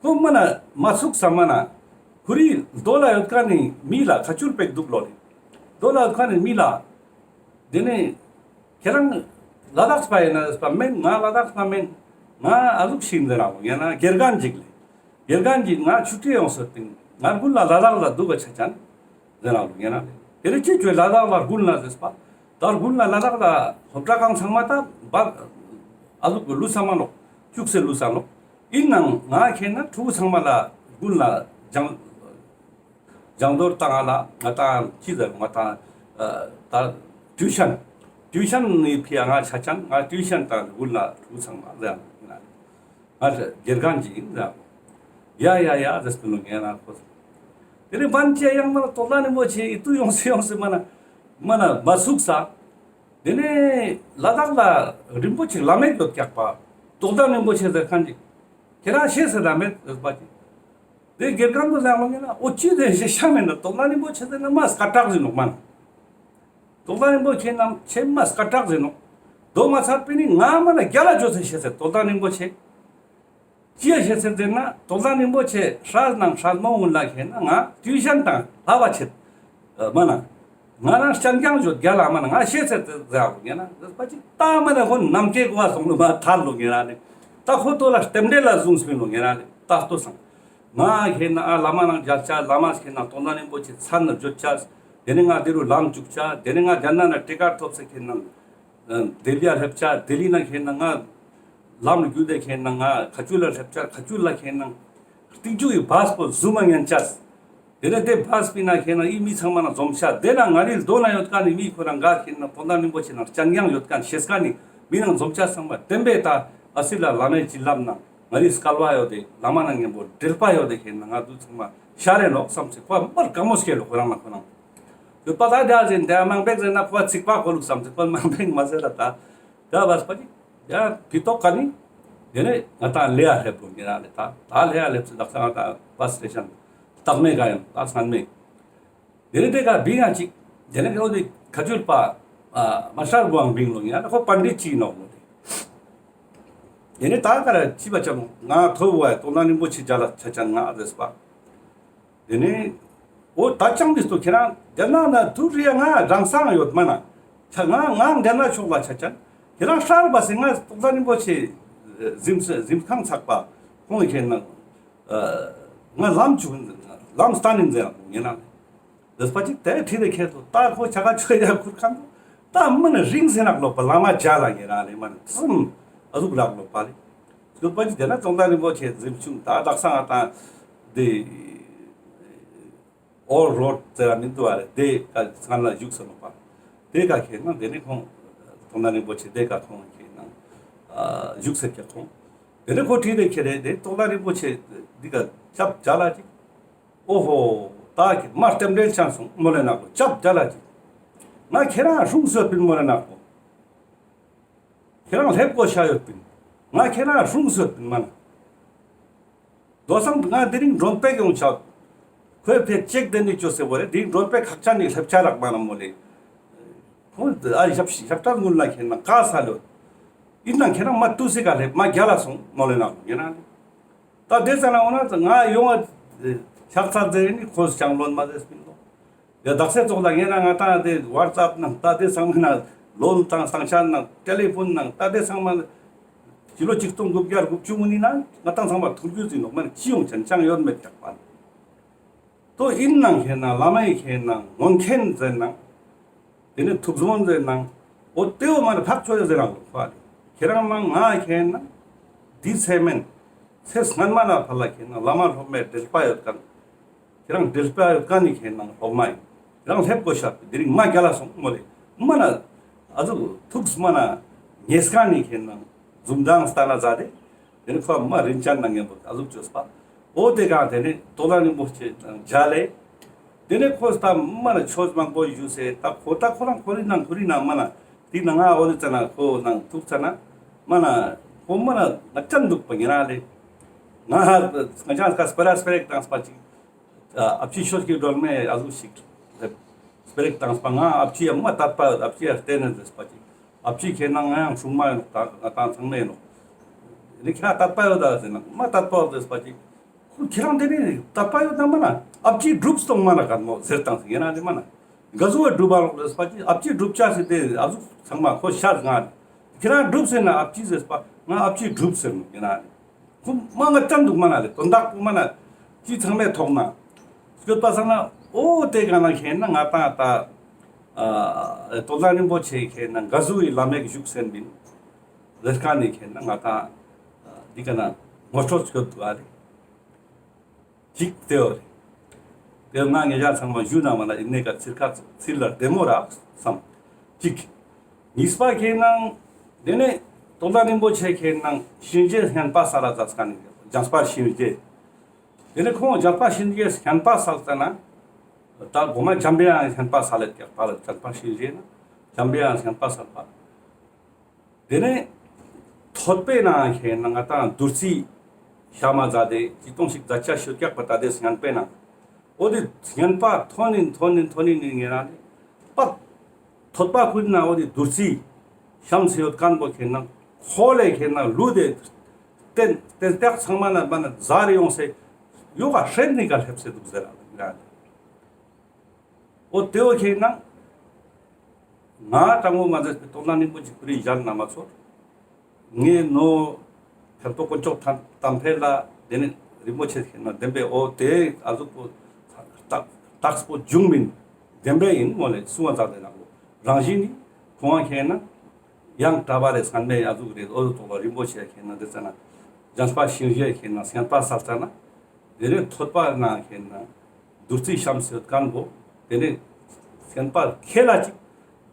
ཁོ་མ་ན་མ་ཚུགས་ས་མ་ན་ཁོ་རི་རྡོ་ལ་ཡོད་ཁན་ནི་མི་ལ་ཁ་ཆུལ་པེག་འདུག་ལོ་ལེ། རྡོ་ལ་ཡོད་ཁན་ནི་མི་ལ། དེ་ནས་ཁྱེད་རང་ལ་དྭགས་པ་ཡིན་ན་པ་མེན། ང་ལ་དྭགས་པ་མེན། ང་ཨ་ཟུག་ཞིག་ཡིན་ཟེར་ར་བོ་ཡང་ན་དགེ་རྒན་ཅིག་ལེ། དགེ་རྒན་ཅིག་ང་ཆུ་ཊི་ཡོང་སོ་ཏིང་ང་དགུན་ལ་ལ་དྭགས་ལ་འདུག་ག་ཆ་ཅན་ཟེར་ར་བོ་ཡང་ན་དེ་ནས་ཅི་ཅོས་ལ་དྭགས་ལ་དགུན་ལ་ཟེར་པ། ད་དགུན་ལ་ལ་དྭགས་ལ་སློབ་གྲྭ་ཁང་ཚང་མ་ད་བ་ཨ་ཟུག་གི་ལུས་ས་མ་ནོག་བཅུག་སེ་ལུས་ས་ནོག། ཡིན་ནང་ང་ཁྱེད་ན་ཕྲུ་གུ་ཚང་མ་ལ་དགུན་ལ་སྦྱང་སྦྱང་བརྡར་བཏང་ང་ལ་ང་ཏང་ཅི་ཟེར་ང་ཏང་ཨ་ད་ཊིའུ་ཤན་ཊིའུ་ཤན་ནི་ཕི་ཡ་ང་ཆ་ཅན་ང་ཊིའུ་ཤན་དང་དགུན་ལ་ཕྲུ་གུ་ཚང་མ་ལ་ཡང་ཡིན་ན་ང་དགེ་རྒན་ཅིག་ཡིན་ཟེར། ཡ་ཡ་ཡ་ཟེར་སྤུན་ལོ་ངེ་རང་ཁོ། དེ་ནས་བན་ཅེ་ཡང་མ་ན་རྟོགས་ལྡན་རིན་པོ་ཆེ་ཡི་ཏུ་ཡོང་སེ་ཡོང་སེ་མ་ན་མ་ན་མ་ཚུགས་ས། དེ་ནས་ལ་དྭགས་ལ་རིན་པོ་ཆེ་བླ་མེད་ཡོད་ཀྱག་པ། རྟོགས་ལྡན་རིན་པོ་ཆེ་ཟེར་ཁན་ཅིག་ཁྱེད་རང་ཤེས་ཟེར་ལ་མེད་ཟེར་པ་ཅིག། དེ་དགེ་རྒན་པོ་ཟེར་ལོ་ངེ་ན་འོ་ཅི་ཟེར་ཤེས་ཤ་མེད་ན་རྟོགས་ལྡན་རིན་པོ་ཆེ་ཟེར་ན་མ་སྐད་གྲགས་ཟིན་ནོག་མ་ན། རྟོགས་ལྡན་རིན་པོ་ཆེ་ནམ་ཆེ་མ་སྐད་གྲགས་ཟིན་ནོག། དོ་མ་ཚར་པེ་ནི་ང་མ་ན་རྒྱ་ལ་ཇོ་ཚེ་ཤེས་ཟེར་རྟོགས་ལྡན་རིན་པོ་ཆེ། ཅི་ཡ་ཤེས་ཟེར་ཟེར་ན་རྟོགས་ལྡན་རིན་པོ་ཆེ་སྲས་ནང་སྲས་མོ་གུན་ལ་ཁྱེད་ན་ང་ཊིའུ་ཤན་དང་ལྷབ་བ་ཆེད། མ་ན། ང་རང་སྤྱན་རྒྱང་བརྗོད་རྒྱ་ལ་མ་ན་ང་ཤེས་ཚེ་ཟེར་ཟེར་ཡ་ན་ཟེར་པ་ཅིག་ད་མ་ན་ཁོ་ནམ་ཁའི་གོ་བ་སོང་ལོ་མ་ཐར་ལོ་ངེ་ར་ནི། ད་ཁོ་ཏོ་ལ་རྟེན་འབྲེལ་ལ་བཟུང་སྤིན་ལོ་ངེ་ར་ནི་ད་ལྟོས་སང་། ང་ཁྱེད་ན་ཨ་བླ་མ་ནང་མཇལ་ཆ་བླ་མ་ཁྱེད་ན་རྟོགས་ལྡན་རིན་པོ་ཆེ་མཚན་ན་བརྗོད་ཆ། དེ་ནི་ང་དེ་རུ་ལམ་བཅུག་ཆ། དེ་ནི་ང་རྒྱ་ནག་ན་ཊི་ཀཊ་ཐོབ་སེ་ཁྱེད་ན། ལྡི་ལི་ཡ་སླེབས་ཆ། ལྡི་ལི་ན་ཁྱེད་ན་ང་ལམ་རྒྱུད་དེ་ཁྱེད་ན་ང་ཁ་ཆུལ་ལ་སླེབས་ཆ། ཁ་ཆུལ་ལ་ཁྱེད་ན་རྟིང་རྒྱུག་གི་བཱས་པོ་ཟུམ་མ་ཉན་ཆ། དེ་ནས་དེ་བཱས་པི་ན་ཁྱེད་ན་ཨི་མི་ཚང་མ་ན་འཛོམས་ཆ། དེ་ན་ང་རིལ་རྡོ་ན་ཡོད་ཁན་ནི་མི་ཁོ་རང་ག་ཁྱེད་ན་རྟོགས་ལྡན་རིན་པོ་ཆེ་ན་སྤྱན་རྒྱང་ཡོད་ཁན་ཤེས་ཁན་ནི་མི་ནང་འཛོམས་ཆ་ཚང་མ་བདེན་པའི་ད་ཨ་སི་ལ་བླ་མའི་བྱིན་རླབས་ན་ང་རིལ་སྐལ་བ་ཡོད་དེ་བླ་མ་ན་ངན་པོ་འབྲེལ་པ་ཡོད་དེ་ཁྱེད་ན་ང་དུ་ཚང་མ་ཤ་རེ་ལོག་བསམ་ཚེ་ཁོ་མར་དགའ་མོ་སྐྱེ་ལོ་ཁོ་རང་ན་ཁོ་རང་། ཡོད་པ་ད་དེ་ཨ་ཟེར་དེ་མང་པེག་ཟེར་ན་ཁོ་ཚིག་པ་ཁོ་ལུག་བསམ་ཚེ་ཁོ་མང་པེག་མ་ཟེར་ལ་ད། ད་བས་པ་ཅིག་ཡ་ཕི་ཏོག་ཀ་ནི། དེ་ནས་ང་ཏང་ལེ་ཡ་སླེབས་པོ་ངེ་ར་ལེ་ད་ད་ལེ་ཡ་སླེབས་སུ་དག་ས་ང་ཏང་བས་སི་ཊེ་ཤན་སྟག་མེ་ག་ཡང་ད་སང་མེ། དེ་ནས་དེ་ཀ་བིང་ང་ཅིག་དེ་ནས་ཁོ་དེ་ཁ་ཆུལ་པ་མ་ཤར་བུའང་བིང་ལོ་ངེ་ར་ཁོ་པཎྜི་ཏ་ཅིག་ནོག་ལོ་དེ། དེ་ནས་ད་ཀ་ར་ཅི་བ་ཅམ་ང་ཐོ་བ་རྟོགས་ལྡན་རིན་པོ་ཆེ་མཇལ་ལ་ཆ་ཅན་ང་ཟེར་པ། དེ་ནས་འོ་ད་ཅང་དེ་སྟོ་ཁྱེད་རང་རྒྱ་ནག་ན་དུ་རི་ཡ་ང་རང་སང་ཡོད་མ་ན། ཆ་ང་ང་རྒྱ་ནག་ཕྱོགས་ལ་ཆ་ཅན། ཁྱེད་རང་ཧྲར་བ་སེ་ང་རྟོགས་ལྡན་རིན་པོ་ཆེ་གཟིམ་ས་གཟིམ་ཁང་ཚགས་པ་ཁོང་ཁྱེད་ན་ང་ལམ་བཅུག་ལམ་སྟན་ནིན་ཟེར་ཡང་ངེ་ན། དེ་པ་ཅིག་དེ་ཁྲིད་དེ་ཁྱེད་དོ་ད་ཁོ་ཆ་ག་ཆོས་ཡ་ཁུར་ཁན་དོ་ད་མི་ནི་རིང་སེ་ནག་ལོ་པ་བླ་མ་མཇལ་ལ་ངེ་ར་ལེ་མ་ནི་ཙམ་ཨ་ཟུག་རག་ལོ་པ་ལེ། དེ་པ་ཅིག་དེ་ན་རྟོགས་ལྡན་རིན་པོ་ཆེ་གཟིམ་ཆུང་ད་དག་ས་ང་ཏང་དེ་ཨོལ་རོཌ་ཟེར་ར་མི་འདུག་ཨ་རེ་དེ་ཀ་སྔན་ལ་བཞུགས་སོ་ནོ་པ། དེ་ཀ་ཁྱེད་ན་དེ་ནི་ཁོང་རྟོགས་ལྡན་རིན་པོ་ཆེ་དེ་ཀ་ཁོང་ཁྱེད་ན་བཞུགས་སེ་ཁྱེད་ཁོང་དེ་ནི་ཁོ་ཁྲིད་དེ་ཁྱེད་རེ་དེ་རྟོགས་ལྡན་རིན་པོ་ཆེ་འདི་ཀ་ཅབ་མཇལ་ལ་ཅིག། ཨོ་ཧོ། ད་ཁྱེད་མ་རྟེན་འབྲེལ་ཆང་སོང་མོ་ལེ་ནག་པོ་ཅབ་མཇལ་ལ་ཅིག། ང་ཁྱེད་རང་སྲུང་སོད་པིན་མོ་ལེ་ནག་པོ། ཁྱེད་རང་སླེབས་དགོས་ཤ་ཡོད་པིན། ང་ཁྱེད་རང་སྲུང་སོད་པིན་མ་ན། དོ་སང་ང་དེ་རིང་མགྲོན་པོ་ཡོང་ཆ། ཁོས་ཕེ་ཅེག་དེ་ནི་ཅོ་སེ་བོ་རེ་དེ་རིང་མགྲོན་པོ་ཁག་ཅན་ནི་སླེབས་ཆ་རག་མ་ན་མོ་ལེ། ཁོ་ཨ་ཞབས་ཞབས་ཁྲ་ངུན་ལ་ཁྱེད་ན་ཀ་ས་ལོ། ཡིན་ན་ཁྱེད་རང་མ་ཏུ་སི་ཀ་སླེབས་མ་རྒྱ་ལ་སོང་མོ་ལེ་ན་ཡིན་ན། ད་དེ་ཙ་ན་འོ་ན་ང་ཡོང་ང་ཤག་ཚ་ཟེར་ནི་ཁོས་ཅང་ལོན་མ་ཟེར་སྤིན་ཏོ། ཡ་དག་ས་ཙོགས་ལ་ངེ་ན་ང་ཏང་དེ་ཝ་ཊི་སེབ་ནང་ད་དེ་ཚང་མ་ན་ལོན་དང་སང་ཆ་ནང་ཏེ་ལེ་ཕོན་ནང་ད་དེ་ཚང་མ་ན་ཀི་ལོ་ཆིག་སྟོང་དགུ་བརྒྱ་དགུ་བཅུ་ནི་ན་ང་ཏང་ཚང་མ་ཐུག་རྒྱུ་ཟིན་ནོག་མ་ནི་ཅི་ཡོང་ཅན་ཅང་ཡོད་མེད་ཀྱག་པ། ཏོ་ཡིན་ནང་ཁེ་ན་བླ་མའི་ཁེ་ན་ངོན་མཁན་ཟེར་ནང་དེ་ནི་ཐུགས་སྨོན་ཟེར་ནང་འོ་ཏེའོ་མ་ནི་ཕག་ཆོས་ཟེར་རང་ལོ་ཁོ་ཨ་ལེ། ཁྱེད་རང་མ་ང་ཁེ་ན་འདི་ཚེ་མེན་ཚེ་སྔན་མ་ན་ཕར་ལ་ཁེ་ན་བླ་མ་སློབ་མའི་འབྲེལ་པ་ཡོད་མཁན། ཁྱེད་རང་འབྲེལ་པ་ཡོད་མཁན་ནི་ཁེ་ན་སློབ་མ་ཡིན། ཁྱེད་རང་སླེབས་དགོས་ཤ་དེ་རིང་མ་རྒྱ་ལ་སོང་མོ་ལེ། མ་ན་ཨ་ཟུག་ཐུགས་མ་ན་ཉེས་མཁན་ནི་ཁེ་ན་འཛུམ་མདངས་ལྟ་ན་ཛ་དེ། དེ་ནི་ཁོ་མ་རིན་ཅན་ན་ངན་པོ་ཨ་ཟུག་བཅོས་པ། འོ་དེ་གང་དེ་ནི་རྟོགས་ལྡན་རིན་པོ་ཆེ་དང་མཇལ་ལེ། དེ་ནི་ཁོ་ད་མ་ན་ཆོས་མང་པོ་ཞུས་སེ་ད་ཁོ་ད་ཁོ་རང་ཁོ་རི་ནང་ཁོ་རི་ནང་མ་ན་དེ་ན་ང་འོ་དེ་ཙ་ན་ཁོ་ནང་ཐུག་ཙ་ན་མ་ན་ཁོ་མ་ན་ང་ཅན་འདུག་པ་ཉེ་རང་ལེ། ང་ཧ་ང་ཅང་སྐ་སྤེ་ར་སྤེ་ར་ཞིག་བཏང་སྤ་ཅིག་ཨ་ཕྱི་ཤོད་ཀྱི་སྒྲོལ་མའི་ཨ་ཟུག་ཞིག་སྤེ་ར་ཞིག་བཏང་སྤ་ང་ཨ་ཕྱི་ཡ་མ་དད་པ་ཡོད་ཨ་ཕྱི་ཡ་བརྟེན་ནས་ཟེར་སྤ་ཅིག་ཨ་ཕྱི་ཁེ་ན་ང་ཡང་སྲུང་མ་ཡིན་ནོག་ད་ང་ཏང་ཚང་མ་ཡིན་ནོག་ནི་ཁྱེད་དད་པ་ཡོད་ད་ཟེར་ན་མ་དད་པ་ཡོད་ཟེར་སྤ་ཅིག་ཁོ་ཁྱེད་རང་དེ་ནི་དད་པ་ཡོད་ད་མ་ན་ཨ་ཕྱི་སྒྲུབ་སྟོང་མ་ན་ག་མོ་ཟེར་བཏང་ཟེར་ཡིན་ན་དེ་མ་ན་ག་ཟུག་བ་སྒྲུབ་པ་ལོག་ཟེར་སྤ་ཅིག་ཨ་ཕྱི་སྒྲུབ་ཆ་ཟེར་ཏེ་ཨ་ཟུག་ཚང་མ་ཁོ་ཤ་ང་ཁྱེད་རང་སྒྲུབ་ཟེར་ན་ཨ་ཕྱི་ཟེར་སྤ་ང་ཨ་ཕྱི་སྒྲུབ་ཟེར་ནོག་ཡིན་ན་དེ། ཁོ་མ་ང་ཅན་འདུག་མ་ན་ལེ་དོན་དག་པོ་མ་ན་ཅི་ཚང་མའི་ཐོག་ན་སྐྱོད་པ་ས་ན་འོ་དེ་ག་ན་ཁེ་ན་ང་ཏང་ད་ཨ་རྟོགས་ལྡན་རིན་པོ་ཆེ་ཁེ་ན་ག་ཟུག་གི་བླ་མེད་བཞུགས་སེན་པིན་ལེ་ཀ་ནི་ཁེ་ན་ང་ཏང་འདི་ག་ན་ངོ་སྤྲོད་སྐྱོད་དུ་ཨ་ལེ། གཅིག་དེའོ་རེ། དེ་ང་ངེ་ཅག་ཚང་མ་ཞུ་ན་མ་ན་ཨིན་ནེ་ཀ་ཚིར་ཁ་ཚིར་ལ་བདེ་མོ་རག་བསམ། གཅིག་གཉིས་པ་ཁེ་ནང་དེ་ནས་རྟོགས་ལྡན་རིན་པོ་ཆེ་ཁེ་ནང་གཤིན་རྗེ་བསྙེན་པ་སལ་ལ་མཛད་མཁན་ནི་འཇམ་དཔལ་གཤིན་རྗེ། དེ་ནས་ཁོང་འཇམ་དཔལ་གཤིན་རྗེ་བསྙེན་པ་སལ་ཙ་ན་ད་གོ་མ་འཇམ་པའི་དབྱངས་བསྙེན་པ་སལ་ལེ་ཀྱག་པ་ལ་འཇམ་དཔལ་གཤིན་རྗེ་ན་འཇམ་པའི་དབྱངས་བསྙེན་པ་སལ་པ། དེ་ནས་ཐོད་པའི་ནང་ཁེ་ན་ང་ཏང་བདུད་རྩི་ཤ་མ་ཟ་དེ་ཅི་གཏོང་ཞིག་ཟ་ཆ་ཤོད་ཀྱག་པ་ད་དེ་བསྙེན་པའི་ནང་། འོ་དེ་བསྙེན་པ་ཐོན་ནིན་ཐོན་ནིན་ཐོན་ནིན་ནི་ངེ་རང་ནི་པ་ཐོད་པ་ཁུར་ན་འོ་དེ་བདུད་རྩི་ཤམ་སེ་ཡོད་མཁན་པོ་ཁེ་ན་ཁོ་ལས་ཁེ་ན་ལུད་དེ་སྟན་སྟན་སྟེགས་ཚང་མ་ན་མ་ན་ཟ་རེ་ཡོང་སེ་ཡོ་ག་ཧྲེན་ནི་ག་ལྷེབ་སེ་འདུག་ཟེར་ར་ལ་ངེ་རང་ནི། འོ་དེའོ་ཁེ་ན། ང་དྲང་མོ་མ་ཟེར་ཏེ་རྟོགས་ལྡན་རིན་པོ་ཆེ་ཁོ་རི་ཞལ་ན་མ་ཚོར། ངས་ནོ་ཁ་ཏོ་དཀོན་མཆོག་ཐམ་དམ་འཕེལ་ལ་དེ་ནི་རིན་པོ་ཆེ་ཁེ་ན་བདེན་པའི་འོ་དེ་ཨ་ཟུག་པོ་རྟགས་པོ་བྱུང་མིན་བདེན་པའི་ཡིན་མོ་ལེ་གསུང་བ་ཙག་དེ་ནང་ལོ་རང་བཞིན་ནི་ཁོང་ཁེ་ན་ཡང་གྲྭ་པ་རེ་སྔན་མའི་ཨ་ཟུག་རེ་འོ་ཟུག་ཐོག་ལ་རིན་པོ་ཆེ་ཁེ་ན་དེ་ཙ་ན་འཇམ་དཔལ་གཤིན་རྗེ་ཁེ་ན་བསྙེན་པ་སལ་ཙ་ན། དེ་ནས་ཐོད་པ་ནང་ཁེ་ན་བདུད་རྩི་ཤམ་སེ་ཡོད་མཁན་པོ་དེ་ནས་བསྙེན་པ་ཁེ་ལ་ཅིག་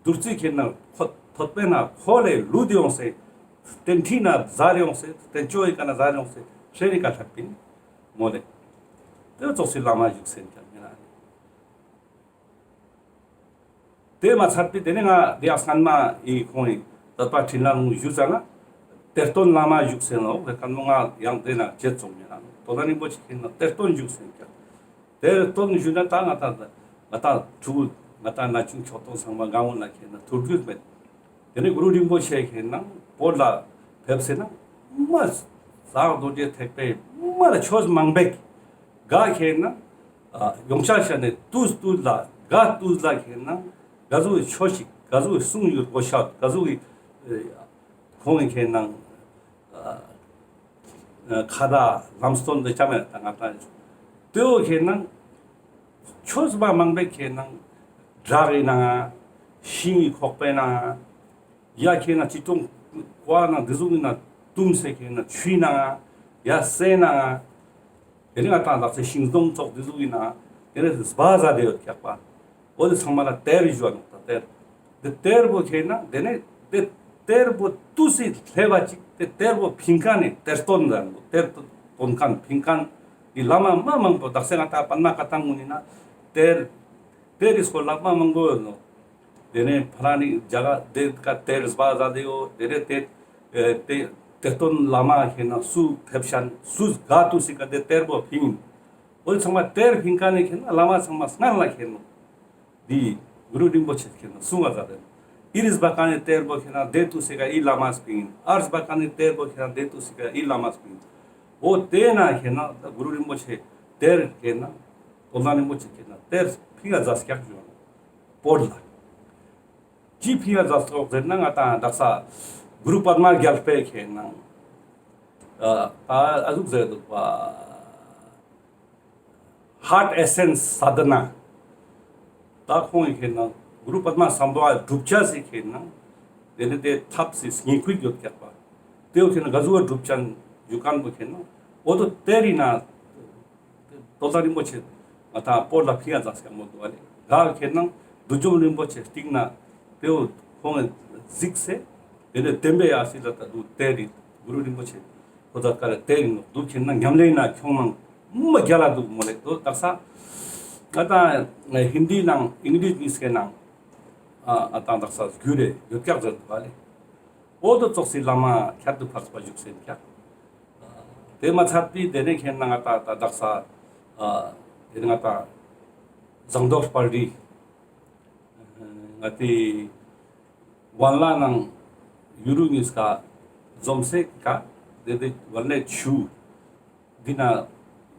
བདུད་རྩི་ཁེ་ན་ཁོ་ཐོད་པའི་ནང་ཁོ་ལས་ལུད་ཡོང་སེ་སྟན་ཁྲི་ན་ཟ་རེ་ཡོང་སེ་སྟན་ཅོ་ཡི་ཀ་ན་ཟ་རེ་ཡོང་སེ་ཧྲེ་རི་ཀ་ལྷབ་པིན་མོ་ལེ། དེ་ཙོགས་སི་བླ་མ་བཞུགས་སེ་ཡིན་ཀྱང་ཡིན་ན། དེ་མ་ཚར་པའི་དེ་ནས་ང་དེ་ཡང་སྔན་མ་ཡི་ཁོང་ཡི་དད་པ་འཕྲིན་ལས་ལུང་ཞུ་ཙ་ན་གཏེར་སྟོན་བླ་མ་བཞུགས་སེ་ནོ་བེ་ཀན་མོ་ང་ཡང་དེ་ན་བྱེད་ཙོང་ཡིན་ན་རྟོགས་ལྡན་རིན་པོ་ཆེ་ཁེ་ན་གཏེར་སྟོན་བཞུགས་སེ་ཀྱང་གཏེར་སྟོན་ཞུ་ན་ད་ང་ད་ང་ད་ཕྲུ་གུ་ང་ད་ན་ཆུང་ཁྱོ་ཏོ་ཚང་མ་གང་འོང་ན་ཁེ་ན་ཐུར་རྒྱུད་མེད། དེ་ནས་གུ་རུ་རིན་པོ་ཆེ་ཁེ་ན་བོད་ལ་ཕེབས་སེ་ན་མ་ཟག་རྡོ་རྗེ་ཐེག་པའི་མ་ལ་ཆོས་མང་པོ་ག་ཁེ་ན་ཡོང་ཆ་ཤ་ནས་ཏུས་ཏུས་ལ་ག་ཏུས་ལ་ཁེ་ན་ག་ཟུག་གི་ཆོས་ཤིག་ག་ཟུག་གི་གསུང་ཡོད་གོ་ཤ་ག་ཟུག་གི་ཁོང་གི་ཁེ་ན་ཁ་ད་ལམ་སྟོན་དེ་ཆ་མེད་ད་ང་ད་དེའོ་ཁེ་ན་ཆོས་པ་མང་པོ་ཁེ་ན་བྲག་གི་ནང་ཤིང་གི་ཁོག་པའི་ནང་ཡ་ཁེ་ན་ཅི་ཏོང་ཀ་ནང་དེ་ཟུག་གི་ནང་བཏུམས་སེ་ཁེ་ན་ཆུའི་ནང་ཡ་སའི་ནང་དེ་ནི་ང་ཏང་ལག་ས་ཤིང་སྡོང་ཙོགས་དེ་ཟུག་གི་ནང་དེ་ནི་སྦ་ཟ་དེ་ཡོད་ཀྱག་པ། འོ་དེ་ཚང་མ་ལ་གཏེར་ཞུ་བ་ནོག་ད་གཏེར། དེ་གཏེར་པོ་ཁེ་ན་དེ་ནི་དེ་གཏེར་པོ་ཏུས་སི་ལྷེ་བ་ཅིག་དེ་གཏེར་པོ་ཕིང་ཁན་ནི་གཏེར་སྟོན་ཟེར་ནོག་གཏེར་སྟོན་ཁན་ཕིང་ཁན་ནི་བླ་མ་མ་མང་པོ་དག་ས་ང་ཏང་པདྨ་བཀའ་ཐང་ངུན་ནི་ན་གཏེར་གཏེར་རི་སྐོར་ལ་མ་མང་པོ་ཡོད་ནོག་དེ་ནས་ཕ་ར་ནི་རྒྱ་གར་དེ་ཀ་གཏེར་སྦ་ཟ་དེ་ཡོད། དེ་ནས་དེ་ ཨེ་ཏེ་གཏེར་སྟོན་བླ་མ་ཁེ་ན་སུ་ཕེབས་ཤན་སུ་ག་ཏུས་སི་ཀ་ཏེ་གཏེར་བོ་ཕིང་། འོ་ཚང་མ་གཏེར་ཕིང་ཀ་ནེ་ཁེ་ན་བླ་མ་ཚང་མ་སྔན་ལ་ཁེ་ན་འི་གུ་རུ་རིན་པོ་ཆེ་ཁེ་ན་གསུང་བ་ཛད་དེ། འི་རིས་བ་ཀ་ནེ་གཏེར་བོ་ཁེ་ན་ཏེ་ཏུས་སི་ཀ་འི་བླ་མས་ཕིང་། ཨ་རིས་བ་ཀ་ནེ་གཏེར་བོ་ཁེ་ན་ཏེ་ཏུས་སི་ཀ་འི་བླ་མས་ཕིང་། འོ་ཏེ་ན་ཁེ་ན་གུ་རུ་རིན་པོ་ཆེ་གཏེར་ཁེ་ན་རྟོགས་ལྡན་རིན་པོ་ཆེ་ཁེ་ན་གཏེར་ཕིང་ང་ཛད་ཀྱག་ཞུ་བ་ནོག་བོད་ལ། ཅི་ཕིང་ང་ཛད་ཀྱག་ཟེར་ན་ང་ཏང་དག་ས་གུ་རུ་པདྨ་རྒྱལ་པོའི་ཁེ་ན་ཨ་ཨ་ཟུག་ཟེར་དུག་པ། Heart Essence Sadhana། ད་ཁོང་ངི་ཁེ་ན་གུ་རུ་པདྨ་སམ་བྷ་ཝ་སྒྲུབ་བྱ་སི་ཁེ་ན་ཏེ་ནེ་ཏེ་ཐབས་སི་སྙིང་ཁུ་ཡོད་ཀྱག་པ། ཏེ་བོ་ཁེ་ན་ག་ཟུག་སྒྲུབ་བྱ་ཞུ་ཁན་བོ་ཁེ་ན་འོ་དོ་གཏེར་རི་ན་རྟོགས་ལྡན་རིན་པོ་ཆེ་ང་ཏང་བོད་ལ་ཕིང་ང་ཛད་ཀྱག་མོལ་དུག་པ་ལེ། ག་ཁེ་ན་བདུད་འཇོམས་རིན་པོ་ཆེ་སྟིང་ན་ཏེ་བོ་ཁོང་ངི་གཟིགས་སེ་ཏེ་ནེ་བདེན་པའི་ཡ་སི་ལ་ད་དུ་གཏེར་རི་གུ་རུ་རིན་པོ་ཆེ་ཁོ་ད་ཀ་ར་གཏེར་རི་ནོག་དུག་ཁེ་ན་ཉམས་ལེན་ན་ཁྱོང་ནང་མ་རྒྱལ་ལ་དུག་མོལ་ལེ། དོ་དག་ས་ང་ཏང་ཧིན་དི་ནང་ཨིང་ལིཤ་ཉིས་ཀའི་ནང་ཨ་ང་ཏང་དག་ས་གུ་རུ་ཡོད་ཀྱག་ཟེར་དུག་པ་ལེ། འོ་དོ་ཙོགས་སི་བླ་མ་ཁྱད་དུ་འཕགས་པ་བཞུགས་སེ་ཀྱག། ཏེ་མ་ཚད་པའི་ཏེ་ནེ་ཁེ་ན་ང་ཏང་ད་དག་ས་ཨ་ཏེ་ནེ་ང་ཏང་ཟངས་མདོག་དཔལ་རི་ང་ཏི་ཝན་ལ་ནང་ཡུ་རུ་ཉིས་ཀ་འཛོམས་སེ་ཀ་ཏེ་ཏེ་ཝན་ལའི་ཆུ་འདི་ན་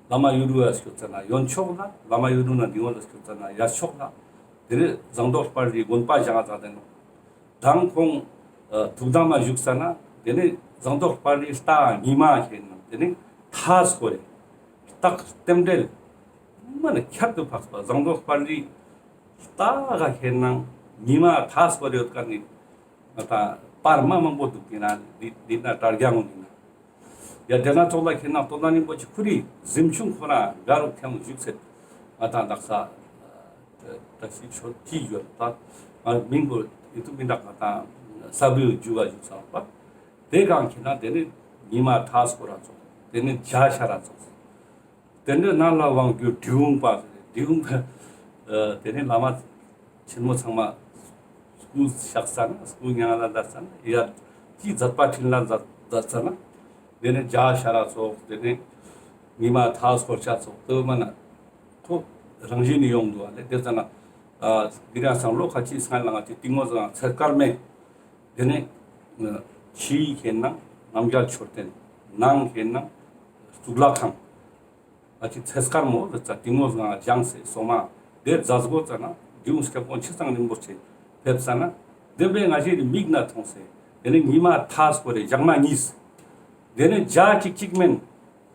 བླ་མ་ཡུ་རུ་ཡ་སྐྱོད་ཙ་ན་ཡོན་ཕྱོགས་ལ། བླ་མ་ཡུ་རུ་ན་འདི་ངོ་ལ་སྐྱོད་ཙ་ན་ཡ་ཕྱོགས་ལ། ཏེ་ནེ་ཟངས་མདོག་དཔལ་རི་དགོན་པ་བཞེངས་ཙ་ཏེ་ནོ། དང་ཁོང་ཨ་ཐུགས་དམ་མ་བཞུགས་ས་ན་ཏེ་ནེ་ཟངས་མདོག་དཔལ་རིའི་རྟ་ཉི་མ་ཁེ་ན་ཏེ་ནེ་མཐའ་སྐོར་རེ་རྟགས་རྟེན་འབྲེལ་མ་ནེ་ཁྱད་དུ་འཕགས་པ། ཟངས་མདོག་དཔལ་རིའི་རྟ་ག་ཁེ་ན་ཉི་མ་མཐའ་སྐོར་རེ་ཡོད་ཀ་ནེ་ང་ཏང་པར་མ་མང་པོ་དུག་ཁེ་ན་འདི་འདི་ན་དྲ་རྒྱ་ངོ་འདི་ན། ཡ་ཏེ་ན་ཙོགས་ལ་ཁེ་ན་རྟོགས་ལྡན་རིན་པོ་ཆེ་ཁོ་རི་གཟིམ་ཆུང་ཁོ་རང་ག་རུ་ཁེ་ན་བཞུགས་སེ་ང་ཏང་དག་ས་བཀྲ་ཤིས་ཆོས་ཅི་ཡོད་པ། ང་མིང་པོ་ཡིད་དུ་མི་འདག། ང་ཏང་ས་བུའི་རྒྱུ་བ་བཞུགས་ས་པ། ཏེ་གང་ཁེ་ན་ཏེ་ནེ་ཉི་མ་མཐའ་སྐོར་ར་ཙོགས། ཏེ་ནེ་འཇའ་ཤར་ར་ཙོགས། ཏེ་ནེ་ནང་ལ་དབང་བསྒྱུར་དྲི་བུང་པ། དྲི་བུང་པ་ཨ་ཏེ་ནེ་བླ་མ་ཆེན་མོ་ཚང་མ་སྐུ་གཤེགས་ས་ན་སྐུ་མྱ་ངན་ལས་འདས་ས་ན་ཡ་ཅི་མཛད་པ་འཕྲིན་ལས་མཛད་མཛད་ས་ན་ཏེ་ནེ་འཇའ་ཤར་ར་ཙོགས། ཏེ་ནེ་ཉི་མ་མཐའ་སྐོར་ཆ་ཙོགས། ཏེ་མ་ན་ཁོ་རང་བཞིན་ནི་ཡོང་དུག་པ་ལེ། ཏེ་ཙ་ན་ཨ་གི་ར་སང་ལོ་ཁ་ཅིག་སྔ་ལ་ང་ཅི་ཏིང་ངོ་ཟང་ཚེ་དཀར་མེ། ཏེ་ནེ་ཕྱི་ཁེ་ན་རྣམ་རྒྱལ་མཆོད་རྟེན། ནང་ཁེ་ན་གཙུག་ལག་ཁང་། ཨ་ཅི་ཚེ་དཀར་མོ་ལ་ཙ་ཏིང་ངོ་ཟང་བཞེངས་སེ་སོ་མ་ཏེ་མཛད་སྒོ་ཙ་ན་འབྲི་གུང་སྐྱབས་མགོན་ཆེ་ཚང་རིན་པོ་ཆེ་ཕེབས་ས་ན་ཏེ་བས་ང་ཞའི་མིག་ན་མཐོང་སེ་ཏེ་ནེ་ཉི་མ་མཐའ་སྐོར་རེ་ཞག་མ་གཉིས། ཏེ་ནེ་འཇའ་གཅིག་གཅིག་མན།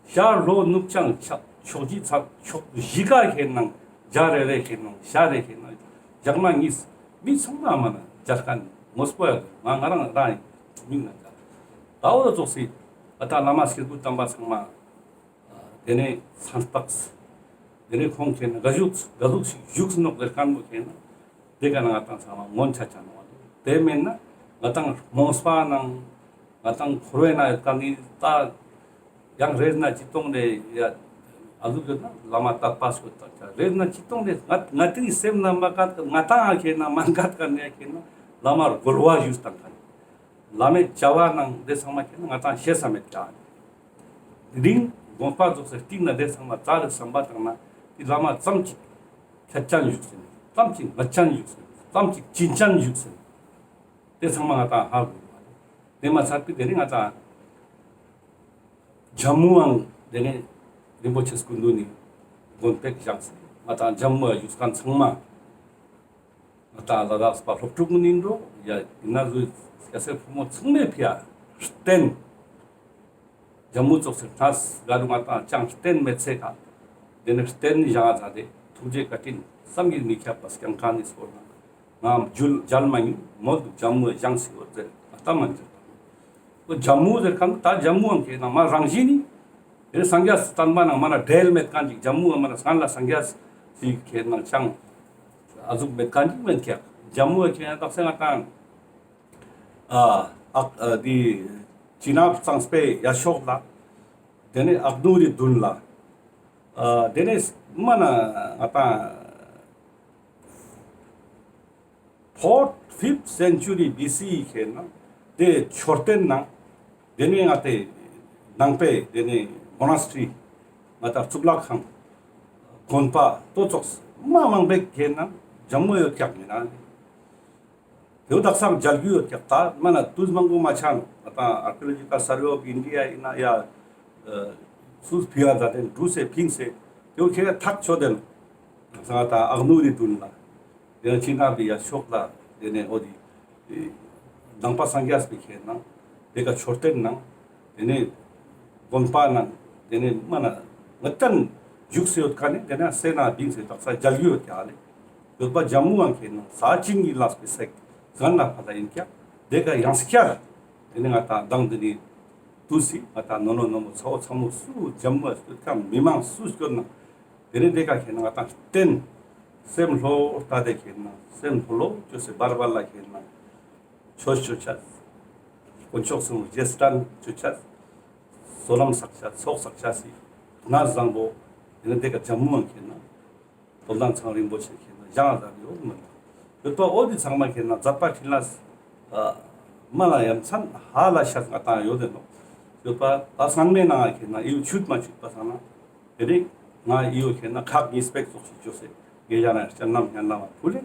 ཤར་ལྷོ་ནུབ་བྱང་ཕྱོགས་བཞི་ཚང་ཕྱོགས་བཞི་ཀ་ཁེ་ན་འཇའ་རེ་རེ་ཁེ་ན་ཤར་རེ་ཁེ་ན་ཞག་མ་གཉིས། མི་ཚང་མ་མ་ན་འཇའ་ཁན་ངོས་པོ་ཡ་ང་ང་རང་རང་མིག་ན་འཇའ། ད་འོ་ཙོགས་སི་ཨ་ད་བླ་མ་སྐྱེས་བུ་དམ་པ་ཚང་མ་ཏེ་ནེ་མཚན་རྟགས། ཏེ་ནེ་ཁོང་ཁེ་ན་ག་ཟུག་ག་ཟུག་ཞིག་བཞུགས་སུ་ནོག་ཟེར་ཁན་བོ་ཁེ་ན་ཏེ་ཀ་ན་ང་ཏང་ཚང་མ་ངོ་ཆ་ཆ་ནོག་པ་ལེ། ཏེ་མེན་ན་ང་ཏང་རྨོངས་པ་ནང་ང་ཏང་འཁོར་བའི་ནང་ཡོད་ཀ་ནི་ད་ཡང་རེས་ན་ཅི་གཏོང་ནེ་ཡ་ཨ་ཟུག་ཡོད་ན་བླ་མ་དད་པ་སྐྱོད་དང་ཆ་རེས་ན་ཅི་གཏོང་ནེ་ང་ང་ཏིའི་སེམས་ན་མ་གཏད་ང་ཏང་ཁེ་ན་མ་གཏད་ཀ་ནེ་ཁེ་ན་བླ་མར་རྒོལ་བ་ཞུས་དང་ཁ་ནི། བླ་མའི་བྱ་བ་ནང་ཏེ་ཚང་མ་ཁེ་ན་ང་ཏང་ཤེས་ས་མེད་ཀྱག། དེ་རིང་དགོངས་པ་རྫོགས་སེ་སྟིང་ན་ཏེ་ཚང་མ་ཙ་རེ་བསམ་པ་བཏང་ན་ཏེ་བླ་མ་ཙམ་ཅིག་ཁྱད་ཅན་བཞུགས་སེ་ནི་ཙམ་ཅིག་ངར་ཅན་བཞུགས་སེ་ནི་ཙམ་ཅིག་བྱིན་ཅན་བཞུགས་སེ་ནི་ཏེ་ཚང་མ་ང་ཏང་ཧ་གོ་དགོས་པ་རེད། ཏེ་མ་ཚད་པའི་དེ་རིང་ང་ཏང་ཇམ་མུའང་ཏེ་ནེ་རིན་པོ་ཆེ་སྐུ་མདུན་ནི་དགོན་པ་བཞེངས་སེ་ང་ཏང་ཇམ་མུ་བཞུགས་མཁན་ཚང་མ་ང་ཏང་ལ་དྭགས་པ་སློབ་ཕྲུག་གུན་ཡིན་འགྲོ་ཡ་ཡིན་ན་ཟུ་སྐྱ་སེར་ཕོ་མོ་ཚང་མས་ཕི་ཡ་རྟེན། ཇམ་མུ་ཙོགས་སེ་གནས་ག་རུ་ང་ཏང་ཅང་རྟེན་མེད་སེ་ཀ། ཏེ་ནེ་རྟེན་བཞེངས་ས་ཏེ་ཐུགས་རྗེ་བཀའ་དྲིན་བསམ་གྱིས་མི་ཁྱབ་པ་སྐྱངས་མཁན་ནི་སྐོར་ནང་ང་མཇལ་མཇལ་མ་མྱོང་མོལ་དུག། ཇམ་མུ་བཞེངས་སེ་ཡོད་ཟེར་ང་ཏང་མ་མཇལ་དང་། ཇམ་མུ་ཟེར་མཁན་ད་ཇམ་མུའང་ཁེ་ན་མ་རང་བཞིན་ནི། ཏེ་སངས་རྒྱས་སི་བསྟན་པ་ནང་མ་ན་འབྲེལ་མེད་མཁན་ཅིག་ཇམ་མུ་མ་ན་སྔན་ལ་སངས་རྒྱས་སི་ཁེ་ན་ཅང་ཨ་ཟུག་མེད་མཁན་ཅིག་མེན་ཀྱག། ཇམ་མུ་ཁེ་ན་དག་སེ་ང་ཏང་ཨ་ཨ་ཏེ་བྱིན་རླབས་གཙང་པོའི་ཡ་ཕྱོགས་ལ། ཏེ་ནེ་ཨག་གདུང་རི་མདུན་ལ། ཨ་ཏེ་ནེ་མ་ན་ང་ཏང་Fourth, fifth century B C E ཁེ་ན་ཏེ་མཆོད་རྟེན་ནང་ དེ་ནས་ང་ཏེ་ནང་པའི་དེ་ནས་མོ་ནས་ཊི་རི་ང་ཏང་གཙུག་ལག་ཁང་དགོན་པ་ཏོ་ཙོགས་མ་མང་པོ་ཁེ་ན་ཇམ་མོ་ཡོད་ཀྱག་མེད་ན། དེ་བོ་དག་ས་མཇལ་རྒྱུ་ཡོད་ཀྱག་ད་མ་ན་དུས་མང་པོ་མ་ཆ་ནོག་ང་ཏང་ཨར་ཀི་ཡོ་ལོ་ཇི་ཀལ་སར་ཝེ་ཨོཕ་ཨིན་ཌི་ཡ་ཡིན་ན་ཡ་སུས་ཕི་ཡ་ཛ་དེ་འགྲུ་སེ་ཕིང་སེ་དེ་བོ་ཁེ་ཐག་ཆོད་དེ་ནོག་ང་ཏང་ཨག་ནུ་རི་དུན་ལ། དེ་ནས་ཕྱི་ནང་པའི་ཡ་ཕྱོགས་ལ་དེ་ནས་འོ་དི་ནང་པ་སངས་རྒྱས་པའི་ཁེ་ན་དེ་ཀ་མཆོད་རྟེན་ནང་དེ་ནས་དགོན་པ་ནང་དེ་ནས་མ་ན་ངི་ཏན་བཞུགས་སེ་ཡོད་ཁན་ནི་དེ་ནས་སེ་ན་བིང་སེ་དག་ས་མཇལ་རྒྱུ་ཡོད་ཀྱག་ལེ། ཡོད་པ་ཇམ་མུའང་ཁེ་ན་ས་བྱིན་གྱིས་བརླབས་པའི་སའི་གན་ལ་ཕ་ལ་ཡིན་ཀྱག་དེ་ཀ་ཡང་སྐྱར་དེ་ནས་ང་ཏང་མདང་དེ་ནས་དུས་སི་ང་ཏང་ནོ་ནོ་ནོ་མོ་ཚ་བོ་ཚ་མོ་སུ་ཇམ་མུ་སྐྱོད་ཁན་མི་མང་སུ་སྐྱོད་ན། དེ་ནས་དེ་ཀ་ཁེ་ན་ང་ཏང་བརྟེན་སེམས་ལྷོ་ལྟ་དེ་ཁེ་ན་སེམས་ལྷོ་ལོ་ཅོས་སེ་བར་བར་ལ་ཁེ་ན་ཆོས་ཅོ་ཆ། དཀོན་མཆོག་གསུམ་རྗེས་དྲན་ཅོ་ཆ། བསོད་ནམས་བསགས་ཆ་ཚོགས་བསགས་ཆ་སི་གནས་བཟང་པོ། དེ་ནས་དེ་ཀ་ཇམ་མུའང་ཁེ་ན་དོན་ལྡན་ཚང་རིན་པོ་ཆེ་ཁེ་ན་བཞེངས་ས་ཡོད་མི་ལ། ཡོད་པ་འོ་དི་ཚང་མ་ཁེ་ན་མཛད་པ་འཕྲིན་ལས་མ་ལ་ཡ་མཚན་ཧ་ལས་ཤེས་ང་ཏང་ཡོད་དེ་ནོག་ཡོད་པ་ད་སྔན་མའི་ནང་ཁེ་ན་ཡུ་ཆུད་མ་ཆུད་པ་སང་ན། དེ་ནས་ང་ཡོ་ཁེ་ན་ཁག་གཉིས་པེག་ཙོགས་ཤིག་ཅོས་སེ་ངེ་ཡ་ན་སྤྱན་ལམ་སྙན་ལམ་ཕུལ་ལེ།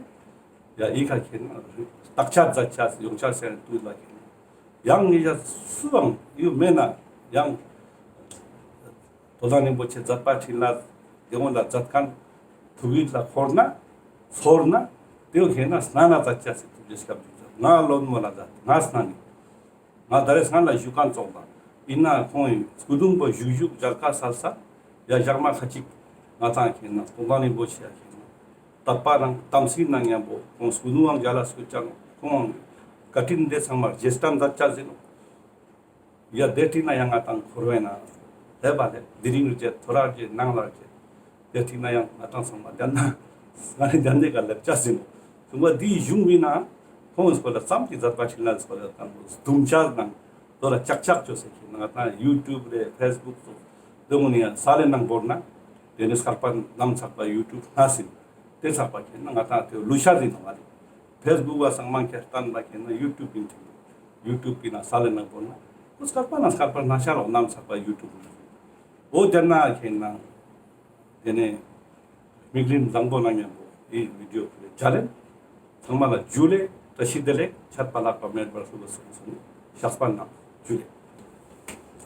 ཡ་ཨི་ཁ་ཁེ་ན་བརྟག་དཔྱད་མཛད་ཆ་ཡོང་ཆ་སེ་དུས་ལ་ཁེ་ན་ཡང་ངེ་ཡ་སུའང་ཡོ་མེད་ན་ཡང་དོན་ལྡན་རིན་པོ་ཆེ་མཛད་པ་འཕྲིན་ལས་དེ་འོ་ལ་མཛད་ཁན་ཐུགས་ཡིད་ལ་འཁོར་ན་ཚོར་ན་དེ་བོ་ཁེ་ན་སྣ་ན་མཛད་ཆ་སེ་ཐུགས་རྗེ་སྐྱབས་འཇུག་མཛད། ང་ལོན་མོ་ལ་མཛད་ང་སྣ་ནི། ང་ད་རེས་སྔན་ལ་བཞུགས་ཁན་ཙོགས་དང་ཡིན་ན་ཁོང་ཡིན་སྐུ་གདུང་པོ་བཞུགས་བཞུགས་མཇལ་ཁ་སལ་ས་ཡ་ཞག་མ་ཁ་ཅིག་ང་ཏང་ཁེ་ན་དོན་ལྡན་རིན་པོ་ཆེ་ཡ་ཁེ་ན་དད་པ་ནང་དམ་ཚིག་ནང་མཉམ་པོ་ཁོང་སྐུ་གདུང་བང་མཇལ་ལ་སྐུ་ཅང་ཁོང་བཀའ་དྲིན་དེ་ཚང་མ་རྗེས་དྲན་མཛད་ཆ་ཟིན་ནོག་ཡ་དེ་དྲིན་ན་ཡང་ང་ཏང་འཁོར་བའི་ནང་སླེབས་པ་ལེ། དེ་རིང་རྗེས་ཐོ་རངས་རྗེས་ནངས་ལ་རྗེས། དེ་ཐིག་ན་ཡང་ང་ཏང་ཚང་མ་ལྡན་ན་ང་ནི་ལྡན་དེ་ཀ་ལེབ་ཆ་ཟིན་ནོག་ཚང་མ་དེའི་གཞུང་མི་ན་ཁོང་སྐོར་ལ་ཙམ་གྱི་མཛད་པ་འཕྲིན་ལས་སྐོར་ལ་དང་པོ་དུམ་ཆ་ནང་དོ་ལ་ཅག་ཅག་ཅོས་སེ་ཁེ་ན་ང་ཏང་ཡུ་ཊུབ་རེ་ཕེས་བུག་སོགས་དེ་མོ་ནི་ཡང་ས་ལེ་ནང་བོར་ན་དེ་ནི་སྐལ་པ་ནམ་ཚག་པ་ཡུ་ཊུབ་ན་ཟིན་དེ་ཚག་པ་ཁེ་ན་ང་ཏང་དེ་ལུ་ཤ་ཟིན་ནོག་ང་ནི་ཕེས་བུག་བ་སང་མང་ཁེ་སྟན་པ་ཁེ་ན་ཡུ་ཊུབ་ཡིན་ཐིག་ཡུ་ཊུབ་ཀྱི་ན་ས་ལེ་ནང་བོར་ན་ཁོ་སྐལ་པ་ན་སྐལ་པ་ན་ཤ་རོག་ནམ་ཚག་པ་ཡུ་ཊུབ་ན་ཟིན། འོ་དེ་ན་ཁེ་ན། དེ་ནས་མིག་རིམ་བཟང་པོ་ནང་མཉམ་པོ་འི་བི་ཌིའོ་ཕུལ་ལེ་ཇལ་ལེན། ཚང་མ་ལ་ཇུ་ལེ། བཀྲ་ཤིས་བདེ་ལེགས། ཆད་པ་ལྷག་པ་མེད་པར་ལྷུ་ལ་སོང་སོང་ཤགས་པ་ནང་ཇུ་ལེ།